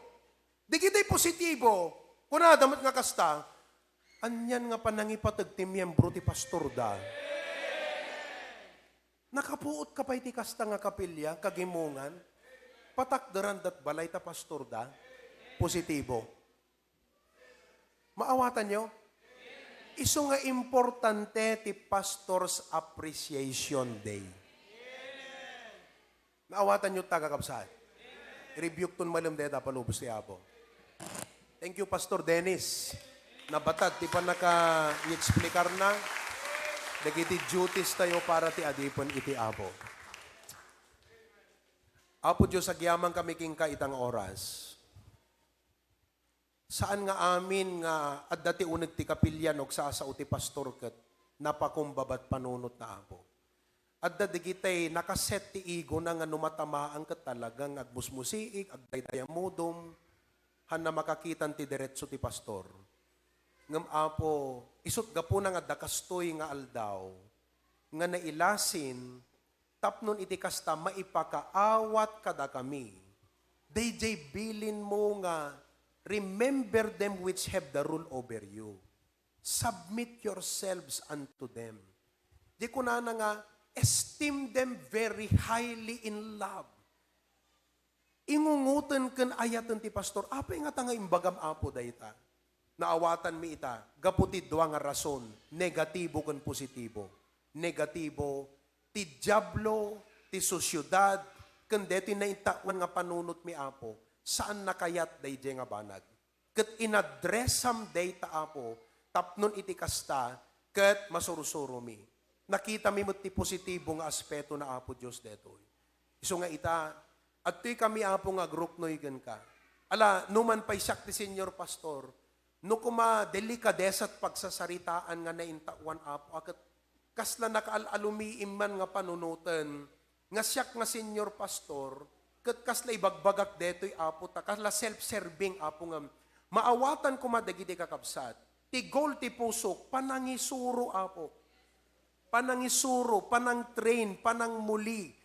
Digiti positibo, kunada met nga kasta, anian nga panangipateg ti miyembro ti pastor da. Nakapuot ka pay ti kasta nga kapilya, kagimongan, patakderan dat balay ta pastor da. Positibo. Maawatan yo? Isu nga importante ti Pastor's Appreciation Day. Naawatan yo ta, kakabsat? I-rebuke ton malem deta palubos ti Apo. Thank you, Pastor Dennis. Nabatad ti pannaka-i-explicar na dagiti duties tayo para ti adipen iti Apo. Apo Dios, agyaman kami kenka ita nga oras. Saan nga amin nga adda ti uneg ti kapilian no agsasao ti pastor ket napakumbaba ti panunot na, Apo. Adda digitay nakaset ti ego na nga no matamaan ket talagang agmusmusiig, agdaydayamudom, hanna makakitan ti diretso ti pastor. Ngem, Apo, isut' gapuna nga adda kastoy nga aldaw nga nailasin, tapnon iti kasta maipakaawat kadakami daydiay bilinmo nga, "Remember them which have the rule over you. Submit yourselves unto them." Di kunana nga, "Esteem them very highly in love." Ingungoten ken ayaten ti pastor, "Apay ngata nga imbagam, Apo, dayta?" Naawatanmi ita gapu ti dua nga rason, negatibo ken positibo. Negatibo, ti Diablo, ti sosiedad, ken daytoy naintaoan nga panunotmi, Apo, saanna kayat daydiay nga banag. Ket inadresam dayta, Apo, tapnon iti kasta, ket masursuromi. Nakitami met ti positibo nga aspeto na, Apo Dios, daytoy. Isu nga ita, adtoy kami, Apo, nga agruknoy kenka. Ala, numan pay siak ti senior pastor, no koma delikadesa ti pagsasaritaan nga naintaoan, Apo, a ket kasla nakaal-alumiim man nga panunoten, nga siak nga senior pastor, ket kasla ibagbagak daytoy, Apo, ta kasla self-serving, Apo, ngem maawatan koma dagiti kakabsat. Ti goal ti pusok, panangisuro, Apo. Panangisuro, panang-train, panangmuli.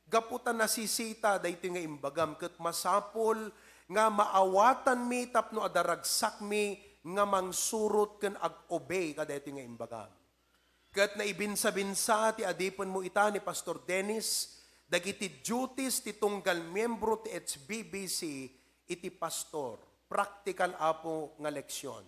Gapu ta nasisita daytoy nga imbagam, ket masapul nga maawatanmi tapno adda ragsakmi nga mangsurot ken ag-obey kadaytoy nga imbagam. Ket naibinsa-binsa ti adipenmo ita ni Pastor Dennis, dagiti duties ti tunggal miembro ti H B B C iti pastor. Praktikal, Apo, nga leksion.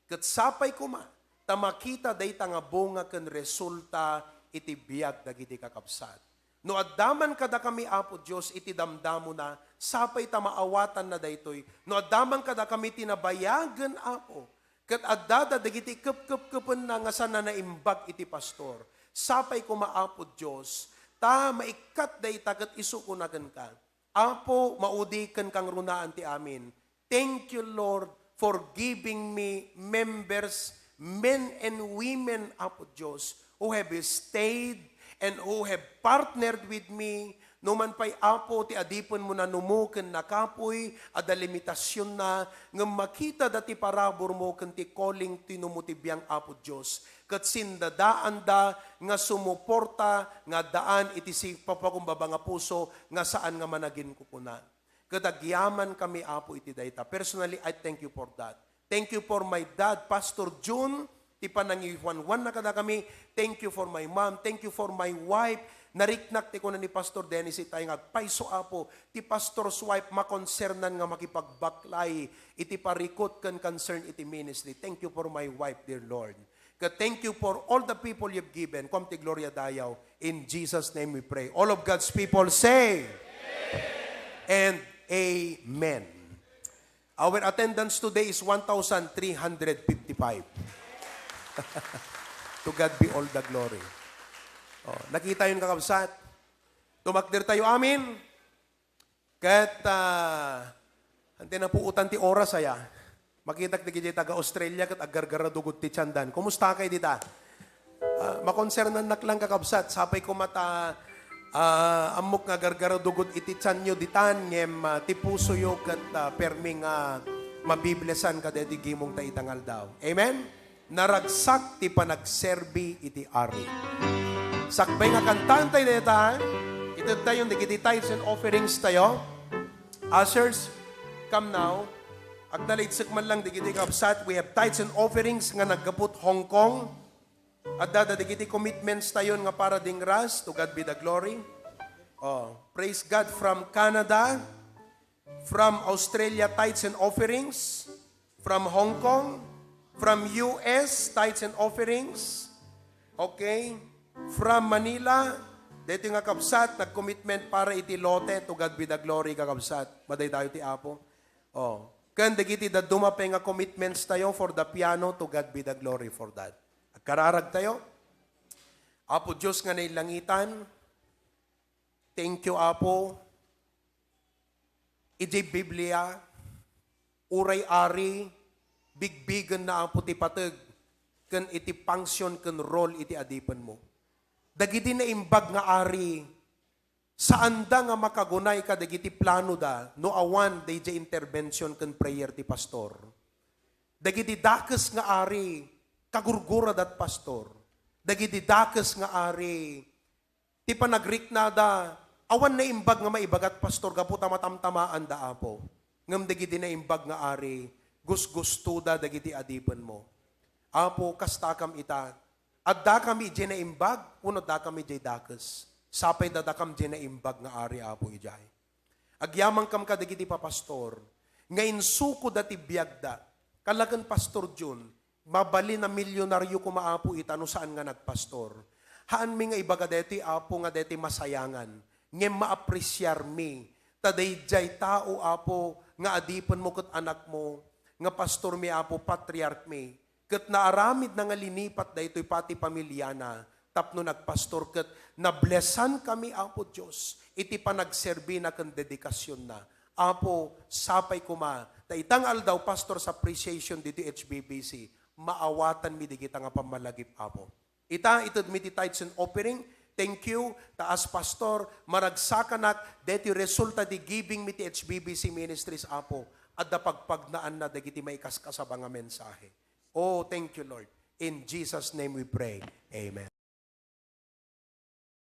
Ket sapay koma ta makita dayta nga bunga ken resulta iti biag dagiti kakabsat. No adda man kadakami, Apo Dios, iti damdamona, sapay ta maawatanna daytoy. No adda man kadakami ti nabayagen, Apo, ket addada dagiti kepkepkepenna nga saan a naimbag iti pastor. Sapay koma, Apo Dios, ta maikkat dayta ket isu kuna kenka, Apo, maudi ken kangrunaan ti amin. Thank you, Lord, for giving me members, men and women, Apo Dios, who have stayed and who have partnered with me. Numan pay, Apo, ti adipenmo nanumo ken nakapuy, adda limitasionna, ngem makitada ti paraburmo ken ti calling ti numo ti biang, Apo Dios, ket sindadaanda nga sumuporta nga addaan iti si-, papakumbaba nga puso nga saan nga managinkukuna. Ket agyamankami, Apo, iti dayta. Personally, I thank you for that. Thank you for my dad, Pastor Jun, ti panangiwanwanna kadakami. Thank you for my mom. Thank you for my wife, Nariknak ti kuna ni Pastor Dennis itay nga agpayso, Apo, ti pastor's wife makonsernan nga makipagbaklay iti parikut ken concern iti ministry. Thank you for my wife, dear Lord. Ket thank you for all the people you've given. Kuam ti gloria dayaw. In Jesus' name we pray. All of God's people say, and amen. Our attendance today is one thousand three hundred fifty-five. To God be all the glory. Oh, nakita yun, kakabsat? Tumakder tayo, amin. Ket, ah, anti napuotan ti oras, aya. Makitak dagiti taga-Australia ket aggargaradugod ti tiandan. Kumusta kay dita? Ah, makonsernan nak lang, kakabsat. Sapay koma ta, ah, ammok nga gargaradugod iti tianyo ditan, ngem, ah, ti pusoyo ket, ah, permi nga mabiblesan kadaytoy gimong ta ita nga aldaw. Amen? Naragsak ti panagserbi iti Ari. Sakbay nga kantaentayo dayta, ited tayon dagiti tithes and offerings tayo. Ushers, come now. Acknowledge man lang dagiti kabsat. We have tithes and offerings nga naggaput Hong Kong. Adda dagiti commitments tayon nga para dingras. To God be the glory. Oh, praise God from Canada. From Australia, tithes and offerings. From Hong Kong. From U S, tithes and offerings. Okay. From Manila, daytoy nga kabsat, nag-commitment para iti lote. To God be the glory, kakabsat. Madaydayo ti Apo. Oh. Ken dagiti dadduma pay nga commitments tayo for the piano, to God be the glory for that. Agkararag tayo. Apo Dios nga nailangitan, thank you, Apo. Idiay Biblia, uray ari, bigbigen na, Apo, ti pateg ken iti function ken role iti adipenmo. Dagiti naimbag nga ari, saanda nga makagunay kadagiti planoda no awan daydiay intervention ken prayer ti pastor. Dagiti dakes nga ari, kagurguradat, pastor. Dagiti dakes nga ari, ti panagriknada, awan naimbag nga maibagat, pastor, gapu ta matamtamaanda, Apo. Ngem dagiti naimbag nga ari, gusgustoda dagiti adipenmo. Apo, kastakam ita. Addakam idiay naimbag, wenno addakam idiay dakes? Sapay ta dakam diay naimbag nga ari, Apo, idiay. Agyamankam kadagiti papastor nga insukoda ti biagda. Kalaken, Pastor Jun, mabalin a milyonaryo koma, Apo, ita no saan nga nagpastor. Haanmi nga ibaga daytoy, Apo, nga daytoy masayangan, ngem maapresiarmi ta daydiay tao, Apo, nga adipenmo ket anakmo, nga pastormi, Apo, patriarkmi, ket naaramidna nga linipat daytoy pati pamiliana tapno nagpastor ket nablesankami, Apo Dios, iti panagserbina ken dedikasionna. Apo, sapay koma ta ita nga aldaw, Pastor's Appreciation ditoy H B B C, maawatanmi dagita nga pammalagip, Apo. Ita, itedmi ti tithes and offering. Thank you, ta as pastor, maragsakanak daytoy resulta ti givingmi ti H B B C Ministries, Apo. Adda pagpagnaanna dagiti maikaskasaba nga mensahe. Oh, thank you, Lord. In Jesus' name we pray. Amen.